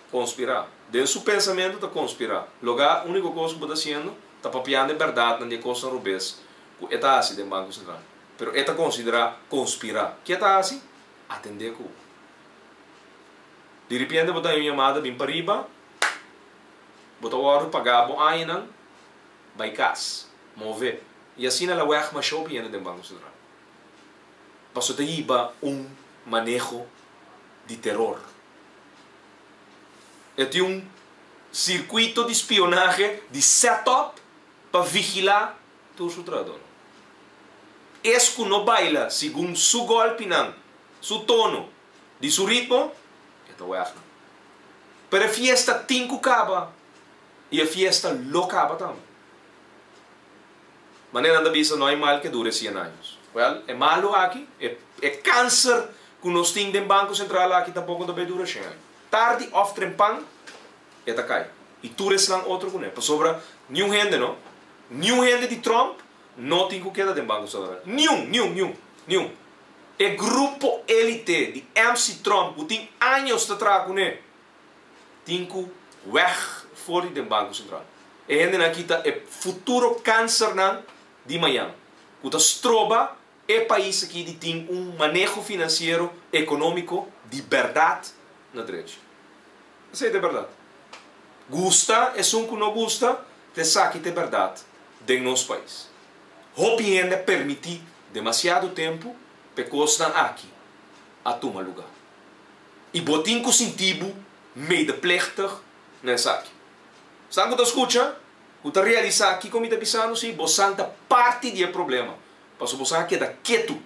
konspirá, den su pensamentu ta konspirá. Logá úniko kos ku bo ta hasiendo ta papiando e bèrdatnan di e kosnan robes ku e ta hasi den Banko Sentral. Pero e ta konsiderá konspirá. Ke ta hasi? Atendé ku bo. Diripiente bo ta haña un yamada bin pariba, bo ta wòrdu pagá bo añanan, bai kas, move. I asina la wèg masha hopi hende den Banko Sentral. Pasobra ta hiba un maneho di teror. E tin un sirkuito di spionahe di set up pa vigilá tur su trahadónan. Es ku no baila segun su gòlpinan, su tono, di su ritmo, e ta wègnan. Pero e fiesta tin ku kaba i e fiesta lo kaba tambe. Manera nan ta bisa no hay mal que dure cien años. Wèl, e malu aki, e e kanser ku nos tin den Banko Sentral aki tampoko no ta bay dura shen aña. Tardi òf trempan e ta kai. I tur esnan otro kuné. Pasobra niun hende no, niun hende di Trump no tin ku keda den Banko Sentral. Niun, niun, niun, niun. E grupo élite di MC Trump ku tin años ta traha kuné tin ku wèg for di den Banko Sentral. E hendenan aki ta e futuro kansernan di mañan ku ta stroba e pais aki di tin un maneho finansiero ekonómiko di bèrdat na drechi. Esei ta e bèrdat. Gusta esun ku no gusta, ta esaki ta e bèrdat den nos pais. Hopi hende a permití demasiado tempu pa e kosnan aki a tuma lugá. I bo tin ku sinti bo medeplichtig na esaki. Esnan ku ta skucha, ku ta realisá kiko mi ta bisando, sí, bosan ta parti di e problema. Pasobra boso a keda ketu.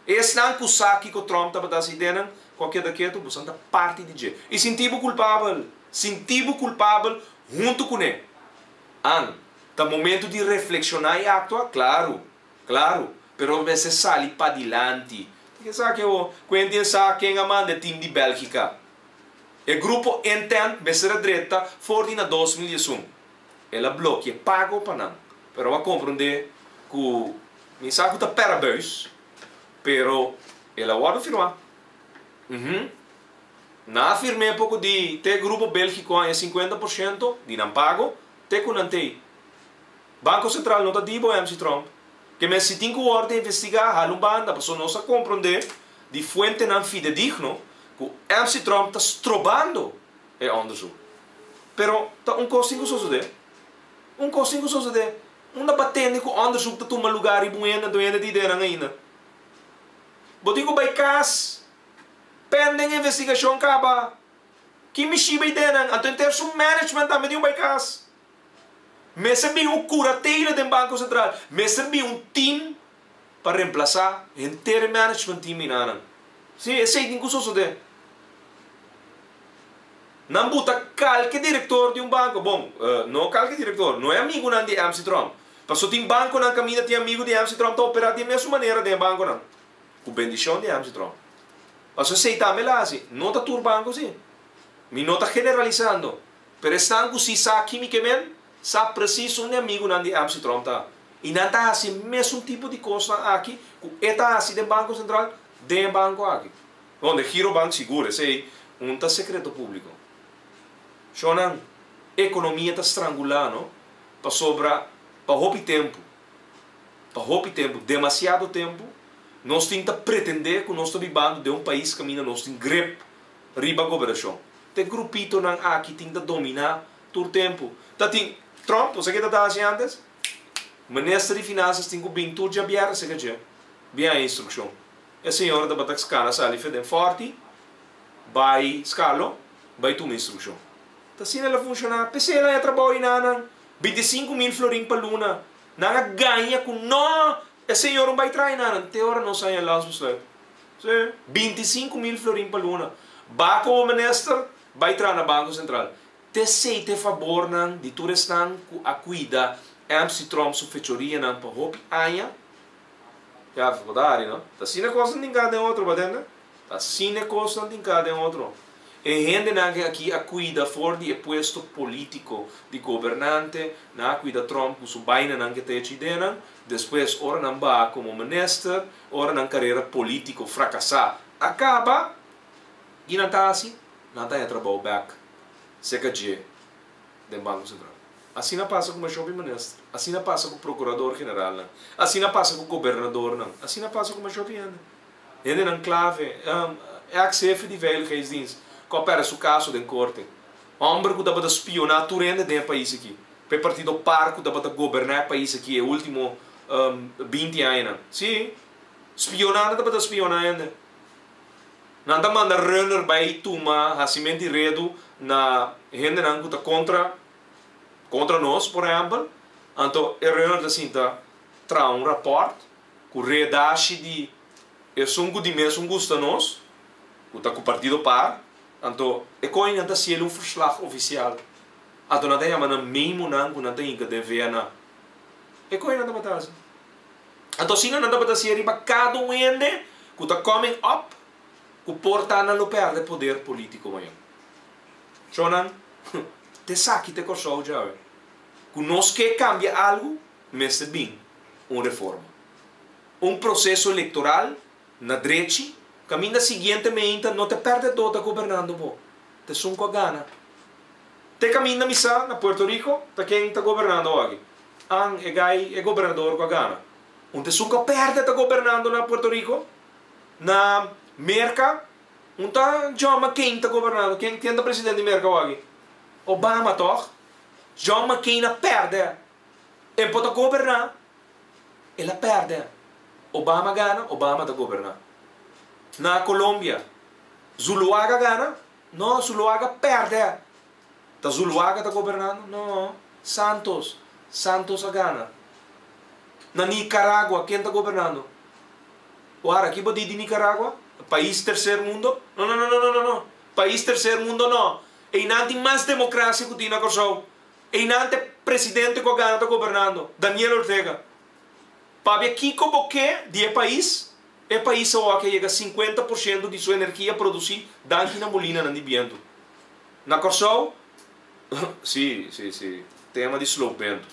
Esnan ku sa kiko Trump tabata hasi den nan, ku a keda ketu, boso ta parti di dje. I sinti bo kulpabel. Sinti bo kulpabel huntu kuné. An, ta momentu di reflekshoná i aktua? Klaru. Klaru. Pero mester sali padilanti. Ta ke sa ke bo? Quentin sa ken a manda e tim di Bèlgika. E grupo Intent mester a drenta for di na 2011. El a blokia pago pa nan. Pero a komprondé ku mi sa ku ta pèrabuis, pero el a wòrdu firmá. Uhum. Nan a firm'é poko di te grupo Bélgiko haña 50% di nan pago te ku nan t'ei. Banko Sentral no ta di bo MC Tromp. Ke men si tin ku wòrdu investigá hala un banda pasobra nos a komprondé di fuentenan fidedigno ku MC Tromp ta strobando e onderzoek. Pero ta un kos tin ku sosodé. Un kos tin ku sosodé. Unda bo a tende ku onderzoek ta tuma lugá riba un hende anto hende tin ideanan ainda? Bo tin ku bai kas pending investigashon kaba. Ki mishiba ideanan? Anto henter su management tambe tin ku bai kas. Mester bin un curatela den Banco Central. Mester bin un team pa reemplasa henter e management team minanan. Si, esey tin cu sosode. Nan buta calke director di un banco, bon, no calke director, no e amigunan di MC Tromp. Paso tin banconan caminda tin amigo di MC Tromp ta opera di e mesun manera den e banconan. Cu bendicion di MC Tromp. Paso esey tambe la haci. No ta tur banco si. Mi no ta generalisando. Pero esnan ku si sa ki mi ke men, sa presis un di amigunan di MC Tromp ta. I nan ta hasi e mesun tipo di kosnan aki ku e ta hasi den Banko Sentral, den e banko aki. Bon, den Girobank sigur, esei un ta sekreto públiko. Shonnan, ekonomia ta strangulá no, pasobra pa hopi tempu, pa hopi tempu, demasiado tempu, nos tin ta pretendé ku nos ta bibando den un pais kaminda nos tin grip riba gobernashon. Te grupitonan aki tin ta dominá tur tempu. Ta tin Trump, bo sa ke ta ta hasi antes? Minister di Finansas tin ku bin tur djabièrnè serka dje, bin haña instrukshon. E señora tabata skana sali fe den fòrti, bai Skalo, bai tuma instrukshon. Ta asina el a funshoná. P'esei el a haña trabou einanan, 25.000 florin pa luna. Nan a gaña ku nò, e señor un bai traha einanan. Te ora nos haña landsbesluit. Sí, 25.000 florin pa luna. Ba komo minister, bai traha na Banko Sentral. T'esei t'e fabornan di tur esnan ku a kuida MC Tromp su fechorianan pa hopi aña. Ya, bo ta hari, no? Ta asina e kosnan tin ka den otro, bo a tende? Ta asina e kosnan tin ka den otro. E hendenan ke aki a kuida for di e puesto polítiko di gobernante, nan a kuida Tromp ku su bainanan ke ta hechi denan. Despues, ora nan baha komo minister, Ora nan karera polítiko frakasá a kaba, ki nan ta hasi? Nan ta haña trabou bèk serka dje den Banko Sentral. Asina pasa ku mashopi minister, asina pasa ku prokurador generalnan, asina pasa ku gobernadornan, asina pasa ku mashopi hende. Hendenan klave, eks hefe di Veiligheidsdienst ku a pèrdè su kaso den korte, hòmber ku tabata spioná tur hende den e pais aki, pa e partido par ku tabata goberná e pais aki e último 20 añanan. Sí, spioná nan tabata spioná hende. Nan ta manda runner bai tuma hasimenti redu na hendenan ku ta kontra kontra nos, por ehèmpel. Anto e runner ta sinta traha un rapòrt ku redashi di esun ku di mesun gusta nos, ku ta ku partido par. Anto e koño nan ta hasiel un verslag ofisial. Anto nan ta yama nan memonan ku nan ta hinka den VNA. E koe nan tabata hasi. Anto asina nan tabata hasi riba kada un hende ku ta coming up ku por ta nan lo pèrdè poder polítiko mañan. Shownan, ta esaki ta e Kòrsou djawe. Ku nos ke kambia algu, mester bin un reforma. Un proseso elektoral na drechi, kaminda siguiente meinta no ta pèrdèdó ta gobernando bo, ta esun ku a gana. Te kaminda mi sa na Puerto Rico ta ken ta gobernando awaki. An e gai e gobernador ku a gana. Un ta esun ku a pèrdè ta gobernando na Puerto Rico. Na Merka un ta John McCain ta gobernando. Ken ken ta presidente di Merka awaki? Obama tòg? John McCain a pèrdè. E por ta goberná. El a pèrdè. Obama gana, Obama ta goberná. Na Colombia Zuluaga gana. No, Zuluaga pèrdè. Ta Zuluaga ta gobernando? No, Santos. Santos a gana. Na Nicaragua, ken ta gobernando? Wara, ki bo di di Nicaragua? Pais tercer mundo? No, no, no, no, no, no, no. Pais tercer mundo no. Einan tin mas demokrasia ku tin na Kòrsou. Einan ta e presidente ku a gana ta gobernando, Daniel Ortega. Pabia kiko bo ke di e pais? E pais awor ke yega 50% di su energia produsí danki na molinanan di bientu. Na Kòrsou, sí, sí, sí, tema di sloopmentu.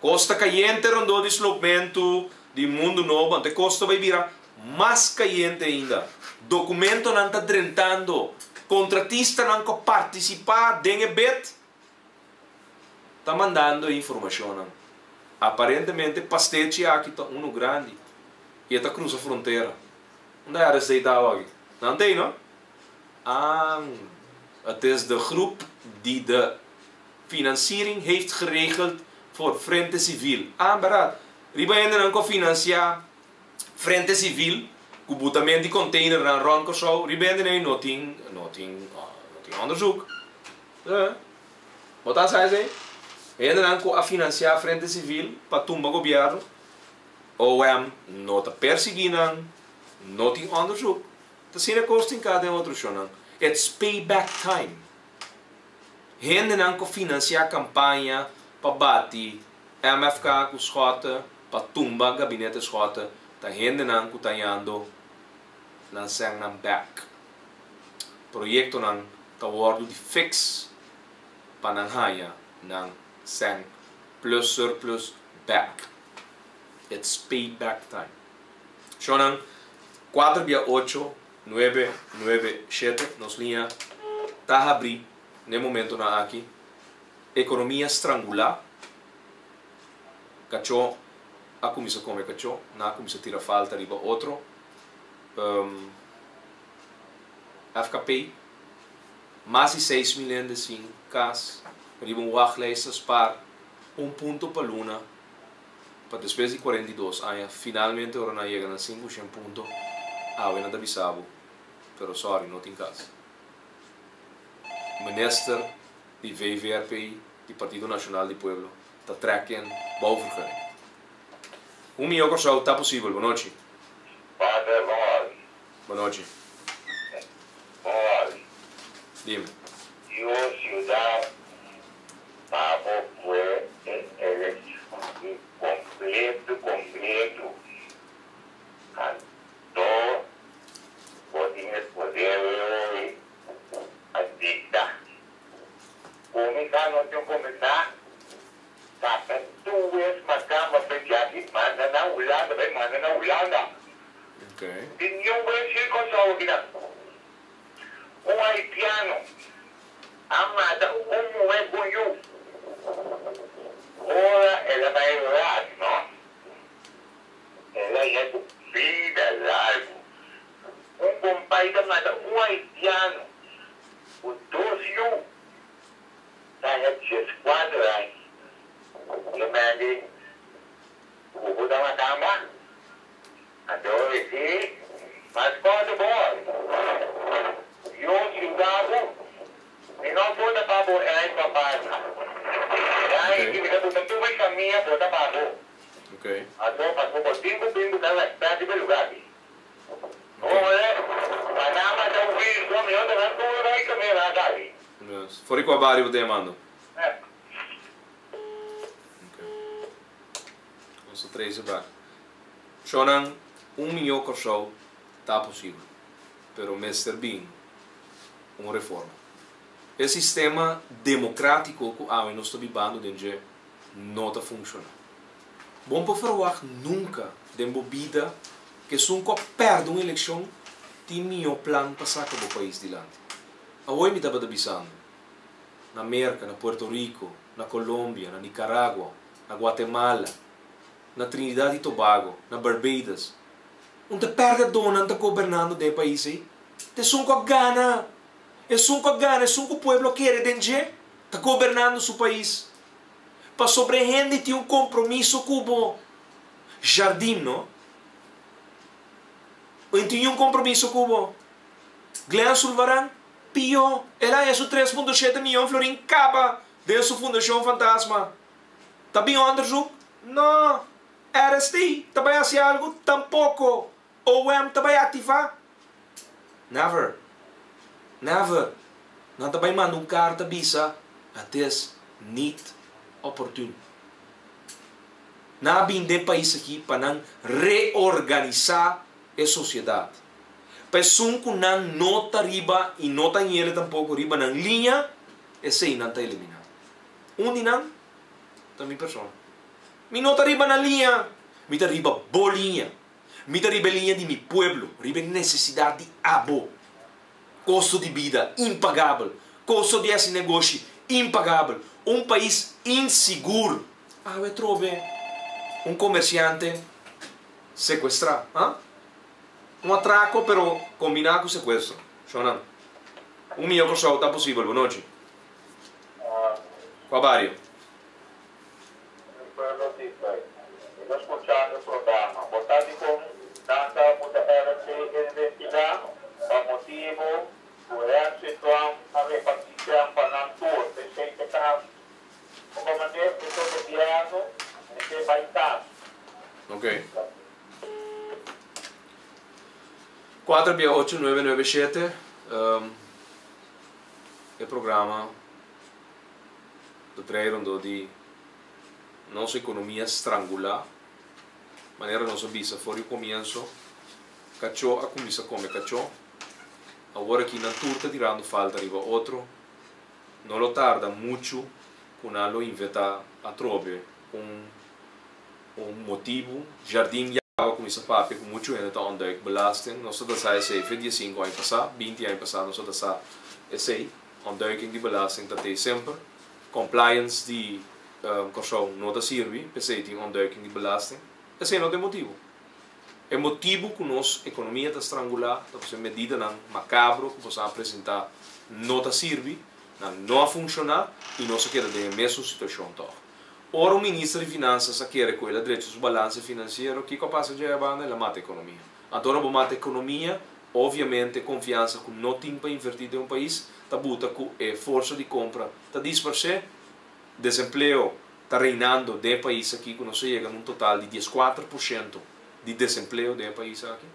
Kos ta kayente rondó di sloopmentu di Mundu Nobo, anto e kos ta bai bira mas kayente ainda. Dokumentonan ta drentando, kontratistanan ku a partisipá den e bid ta mandando e informashonnan. Aparentemente pastechi aki ta unu grandi i e ta krusa frontera. Unda e RSD ta awe aki? Nan ta ei, no? Ah, het is de groep die de financiering heeft geregeld voor Frente Civil. Ah, berdad. Riba hendenan ku a finansiá Frente Civil ku butament di containernan rònt Kòrsou, riba hendenan ei no tin, no tin, no tin onderzoek. Eh, bo ta sa esei? Hendenan ku a finansiá Frente Civil pa tumba gobièrnu, OM no ta persiguí nan, no tin onderzoek. Ta asina e kos tin ka den otro shownan. It's payback time. Hendenan ku finansiá kampaña pa bati MFK ku Schotte pa tumba gabinete Schotte ta hendenan ku ta hañando nan sènnan bèk. Proyektonan ta wòrdu di fix pa nan haña nan sèn plus surplus bèk. It's payback time. Shownan kuater bia ocho nuebe nuebe shete nos liña ta habrí n'e momentonan aki. Ekonomia strangulá, kachó a kuminsá kome kachó, nan a kuminsá tira falta riba otro. FKP, mas di 6000 hende sin kas, riba un wachtlijst ta spar un punto pa luna pa despues di 42 aña finalmente ora nan yega na sinku shen punto awe nan ta bisa bo pero sorry no tin kas. Minister di VVRP di Partido Nacional di Pueblo ta trek in bouwvergunning. Un mihó Kòrsou ta posibel. Bonochi. Pater, bon hòri. Bonochi. Bon hòri. Dime. Dios yuda pa bo kue e elekshon kompletu kompletu. Anto bo tin e poder pa dikta. Kuminsá no tin kuminsá saka tur wes makamba fe djaki manda na Hulanda bai manda na Hulanda. Tin niun wes hir Kòrsou akinan. Un haitiano a mata un muhé ku un yu ora el a bai ras no. El a yega ku bida largu. Un kompai ta mata un haitiano ku dos yu ta haña 14 aña. E mende ku bo ta makamba? Anto e si mas kòrto bo. Dios yuda bo. Mi no bota pa bo ei pa pasa. Dai ki mi ta buta tur mi famia bota pa bo. Anto pasobra bo tin ku bin buta rèspèt riba e lugá aki. Ore, Panama ta un wisdom, mi no ta nan tur bai kaminda nan sali. Yes. For di kua bario bo ta yamando? Ok. Nos ta trece bak. Shownan, un mihó Kòrsou ta posibel, pero mester bin un reforma. E sistema demokratiko ku awe nos ta bibando den dje no ta funshoná. Bo no por ferwagt nunka den bo bida ku esun ku a pèrdè un elekshon tin mihó plan pa saka bo pais dilanti. Awor mi tabata bisando, na Merka, na Puerto Rico, na Colombia, na Nicaragua, na Guatemala, na Trinidad y Tobago, na Barbados. Un ta pèrdèdónan ta gobernando den e pais ei. Ta esun ku a gana, esun ku a gana, esun ku pueblo a kere den dje, ta gobernando su pais. Pasobra e hende tin un kompromiso ku bo. Jardim, no? E tin un kompromiso ku bo. Glenn Sulvaran, pió, el a haña su 3.7 miyon florin kaba den su fundashon fantasma. Ta bin onderzoek? No! RST ta bai hasi algu? Tampoko! OM ta bai aktivá? Never! Never! Nan ta bai manda un karta bisa het is niet oportun. Nan a bin den pais aki pa nan reorganisá e sosiedat. Pa esun ku nan no ta riba i no ta ñele tampoko riba nan liña, esei nan ta eliminá. Un di nan ta mi persona. Mi no ta riba nan liña, mi ta riba bo liña. Mi ta riba e liña di mi pueblo, riba e nesesidat di abo. Kosto di bida impagabel, kosto di hasi negoshi impagabel, un pais insigur. Awe trobe un komersiante sekuestrá, ha? Un atrako pero kombiná ku sekuestro. Shonnan, un mihó Kòrsou ta posibel. Bonochi. Kua bario? Mi pueblo di Israel, mi ta scucha e programa. Bo sa dicon nan ta mucha RC investigá? Pa motibu cu Henry Trump a reparti sèn pa nan tur. P'esei ta cas. Bo comandé cu su gobierno mester bai cas. Ok. Cuater bia ocho nuebe nuebe shete, e programa. Ta trae rondó di nos ekonomia strangulá. Manera nos a bisa for di komienso, kachó a kuminsá kome kachó. Awor aki nan tur ta tirando falta riba otro. No lo tarda muchu ku nan lo inventá atrobe un un motibu. Jardin ya a kuminsá papia ku muchu hende ta ontduik belasting. Nos ta ta sa esei fe diesinku aña pasá, binti aña pasá nos ta ta sa esei. Ontduiking di belasting ta tei semper. Compliance di Kòrsou no ta sirbi, p'esei tin ontduiking di belasting. Esei no ta e motibu. E motibu ku nos ekonomia ta strangulá ta pasobra e medidanan makabro ku boso a presentá no ta sirbi, nan no a funshoná i nos a keda den e mesun situashon tòg. Ora un minister di finansas a kere ku el a drecha su balanse finansiero, kiko a pasa dje abanda? El a mata ekonomia. Anto ora bo mata ekonomia, Obviamente konfiansa ku no tin pa invertí den un pais ta buta ku e forsa di kompra ta disparsé, desempleo ta reinando den e pais aki ku nos a yega na un total di 14% di desempleo den e pais aki.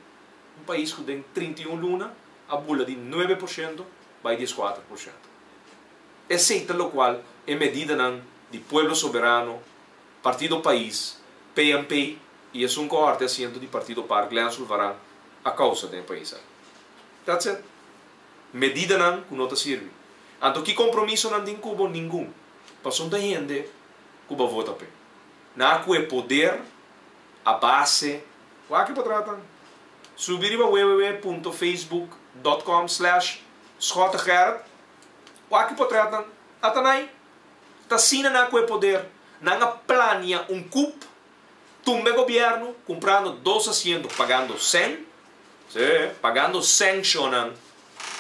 Un pais ku den 31 luna a bula di 9% bai 14%. Esei ta lokual e medidanan di Pueblo Soberano, Partido Pais, PNP i esun kohorte asiento di Partido par Glenn Sulvaran a kousa den e pais aki. That's it. Medidanan ku no ta sirbi. Anto ki kompromiso nan tin ku bo? Ningun. Pasobra ta hende ku bo a vota p'e. Nan a kue poder a base. Wak e potrètnan. Subi riba www.facebook.com slash schottegerrit. Wak e potrètnan. Ata nan. Ta asina nan a kue poder. Nan a plania un coup Tumba e gobierno cumprando dos asiento pagando cen, si, pagando cen shonan.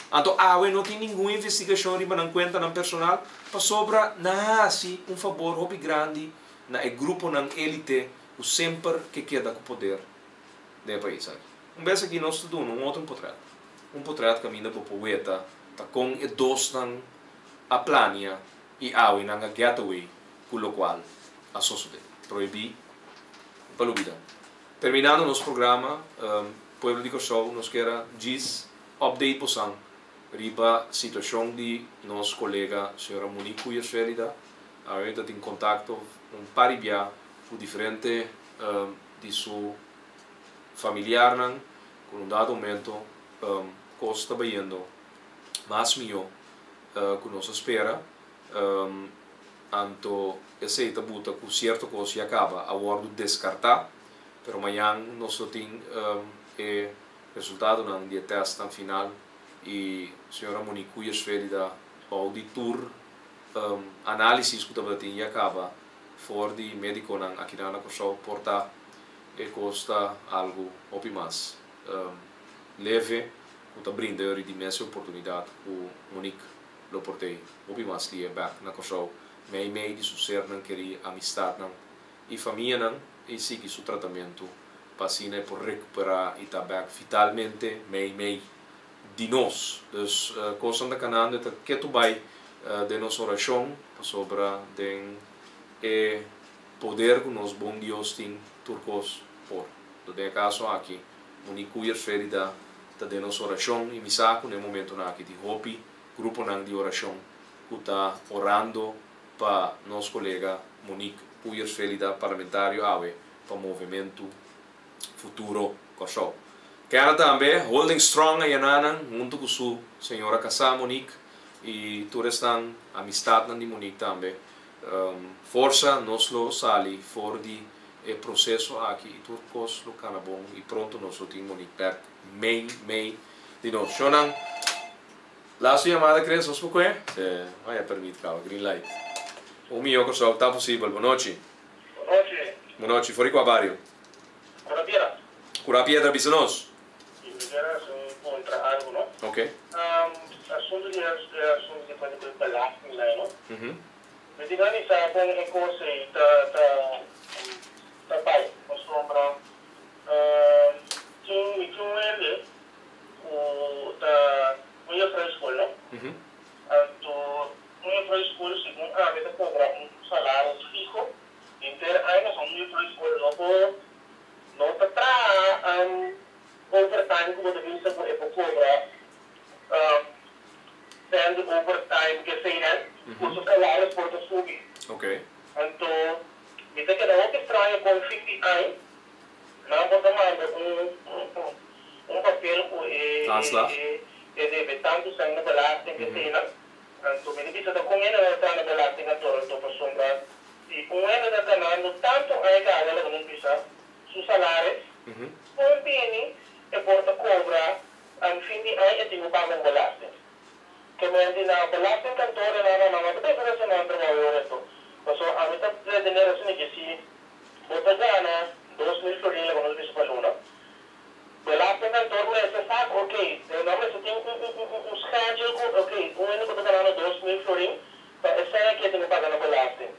Anto awe no tin ningun investigacion riba nan cuentanan personal pasobra nan a haci un fabor hopi grandi na e gruponan elite cu semper ke keda cu poder den e pais aki. Un bes aki nos ta duna un otro potret, un potret caminda bo por weta ta con e dosnan a plania y awe nan a get away cu locual a sosode. Prohibí pa lubida. Terminando nos programa, pueblo di Kòrsou, nos kier a djis update bosan riba situashon di nos kolega señora Monique Cuyers-Felida. Awe ta tin kontakto un par di bia ku diferente di su familiarnan ku na un dado momento kos ta bayendo mas mihó ku nos a spera. Anto esei ta buta ku sierto kos ya kaba a wòrdu deskartá, pero mañan nos lo tin e resultadonan di e tèstnan final i señora Monique Cuyersfelida bou di tur análisis ku tabata tin ya kaba for di médikonan akinan na Kòrsou por ta e kos ta algu hopi mas leve ku ta brinda yori di mes e oportunidat ku Monique lo por tei hopi mas lie bek na Kòrsou mei mei di su sernan kerí, amistatnan i famianan i sigui su tratamentu pa asina e por rekuperá i ta bek vitalmente mei mei di nos. Dus kosnan ta kanando e ta ketu bai den nos orashon pasobra den e poder ku nos bon Dios tin. Tur kos por. Anto den e kaso aki, Monique Koeiers Ferida ta den nos orashon i mi sa ku na e momentunan aki tin hopi gruponan di orashon ku ta orando pa nos kolega Monique Koeiers Felida parlamentario awe pa Movementu Futuro Kòrsou. Kèna tambe holding strong ayananan huntu ku su señora kasá Monique i tur esnan amistatnan di Monique tambe. Forsa nos lo sali for di e proseso aki i tur kos lo kana bon i pronto nos lo tin Monique bek mei mei di nos. Shownan laatste yamada Chris nos por kue? Se haya permit kaba green light. Un mihó Kòrsou ta posibel. Bonochi. Bonochi. Bonochi for di kua bario? Cura Piedra. Cura Piedra bisa nos. Si mi kier haci un contra algo no. Ok. Asunto di e asunto di cuenta cu e belasting ley no. Mi tin anisa con e cos ey ta ta ta bay pasobra tin mi tin un hende cu ta un juffrouw di school no. Anto un juffrouw di school segun ami ta cobra un salaris fiho henter aña pasobra un juffrouw di school no por No ta traha overtime ku bo ta bisa ku e por kobra sèn di overtime keseinan ku su salaris por ta subi. Anto mi ta keda hopi straño kon fin di aña nan por ta manda un un papel ku e e debe tantu sèn na belasting keseinan. Anto mi ta bisa ta kon hende nan ta traha na belasting kantor anto pasobra Si un hende ta ganando tantu aña ke awe laga nos bisa su salaris, un bini e por ta kobra an fin di aña e tin ku paga un belasting. Ke men di na belastingkantoor e nan nan no ta pensa na hasi nan trabou e ora eto. Pasobra ami ta retener asina ke si bo ta gana 2000 florin laga nos bisa pa luna, belastingkantoor mester sa ku oke, nan mester tin un schedule ku oke un hende ku ta ganando 2000 florin Pa esei aki e tin ku paga na belasting.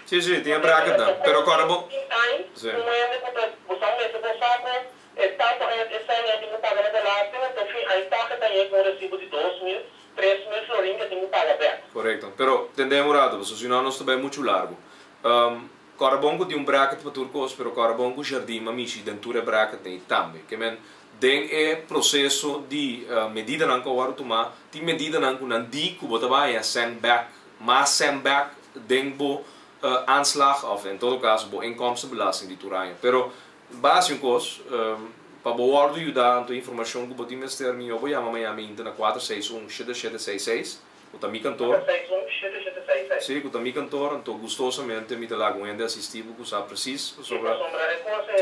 Sí, sí, tin e bracketnan. Pero kòrda bo. Tin ai un hende ku ta bo sa mester bo sa ku e tantu aña esei e tin ku paga na belasting, anto fin ai tòg e ta yega ku un resibo di 2000, 3000 florin ku e tin ku paga bèk. Korekto. Pero tendé un rato, pasobra si no nos ta bai muchu largu. Kòrda bon ku tin un bracket pa tur kos, pero kòrda bon ku Jardim a mishi den tur e bracketnan ei tambe. Ke men den e proseso di medidanan ku a wòrdu tumá, tin medidanan ku nan di ku bo ta bai haña sèn bèk, mas sèn bèk den bo aanslag òf en todo kaso bo inkomstenbelasting di tur aña. Pero basi un kos, pa bo wòrdu yudá anto informashon ku bo tin mester mihó bo yama mañana mainta na 461 7766. Ku ta mi kantor. 461 7766. Sí, ku ta mi kantor, anto gustosamente mi ta laga un hende asistí bo ku sa presis pasobra. Sí, pasobra e kos e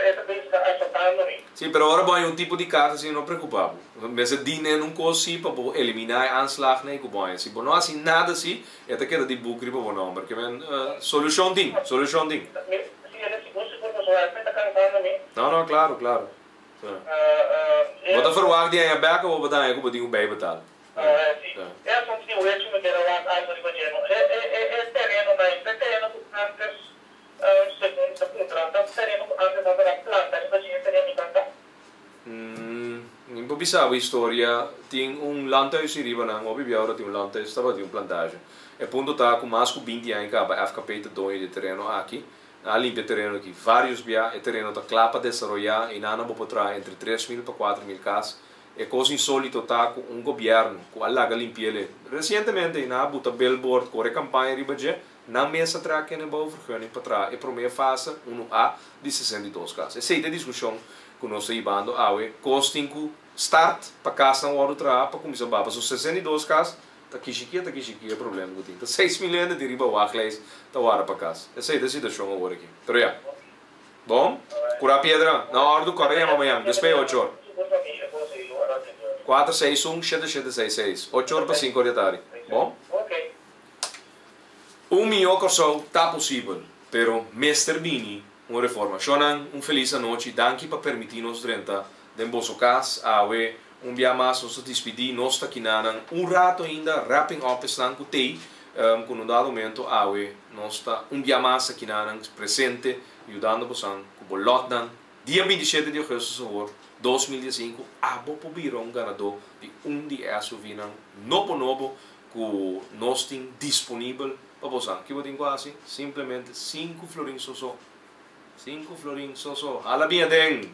e ta bisa ta asotando mi. Sí, pero ora bo haña un tipo di karta asina no preokupá bo. Mester dine un kos sí pa bo eliminá e aanslagnan ei ku bo haña. Si bo no hasi nada así, e ta keda di buk riba bo nòmber. Ke men, solushon tin, solushon tin. Mi, sí, e ta sigur sigur pasobra esei ta kansando mi. No, no, klaro, klaro. Sí. Bo ta ferwagt di haña bèk òf bo ta haña ku bo tin ku bijbetaal? Sí, e asuntu di wechi mi keda wak algu riba dje no. E e e tereno na e tereno ku antes segun ta puntra ta tereno ku antes nan tabata planta riba dje e tereno ta ta? Mi por bisa bo historia, tin un landhuis ei riba nan, hopi bia ora tin un landhuis tabatin un plantage. E punto ta ku mas ku 20 aña kaba FKP ta doño di e tereno aki. Nan a limpia e tereno aki varios bia, e tereno ta kla pa desaroyá, einan nan bo por traha entre 3000 pa 4000 kas. E kos insólito ta ku un gobièrnu ku a laga limpi'el resientemente i nan a buta billboard kore kampaña riba dje, nan mes a traha kende bouwvergunning pa traha e promé fase, unu A, di 62 kas. Esei ta e diskushon ku nos ta hibando awe. Kos tin ku start pa kasnan wòrdu traha pa kuminsá baha. Pasobra 62 kas ta kishikia ta kishikia e problema ku tin. Ta 6000 hende tin riba wachtlijst ta warda pa kas. Esei ta e situashon awor aki. Pero ya. Bon, kura piedra, na òrdu, kòrda yama mañan, despues ocho or. 4 6 1 7 7 6 6, Ocho or pa sinku or di atardi. Bon? Un mihó Kòrsou ta posibel, pero mester bini un reforma. Shonnan, un felis anochi, danki pa permití nos drenta den boso kas awe. Un bia mas nos ta dispidí, nos ta kinanan un rato ainda, wrapping up esnan ku t'ei, ku na un dado momento awe nos ta un bia mas akinanan presente yudando bosan ku bo lòtnan. Dia 27 di ougùstùs awor, 2015, abo por bira un ganadó di un di e SUVnan nobo nobo ku nos tin disponibel. Pa bo sa ki bo tin ku hasi? Simplemente sinku florin so so. Sinku florin so so. Hala bin aden!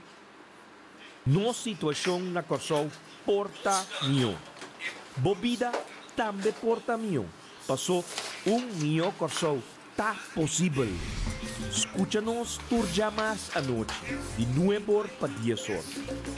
Nos situashon na Kòrsou por ta mihó. Bo bida tambe por ta mihó. Pasó un mihó Kòrsou ta posibel. Skucha nos tur djamars anochi di nueb'or pa dies'or,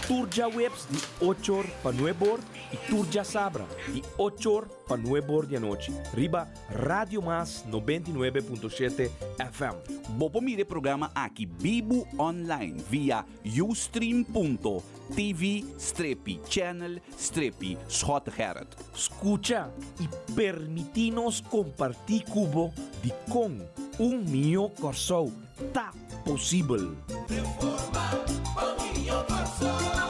tur djaweps di och'or pa nueb'or i tur djasabra di och'or pa nueb'or di anochi riba Radio Mas 99.7 FM. Bo por mira e programa aki bibu online via ustream.tv strepi channel strepi Schottegerrit. Skucha i permití nos kompartí ku bo dikon un mihó Kòrsou ta posibel. Reforma pa mihó Kòrsou.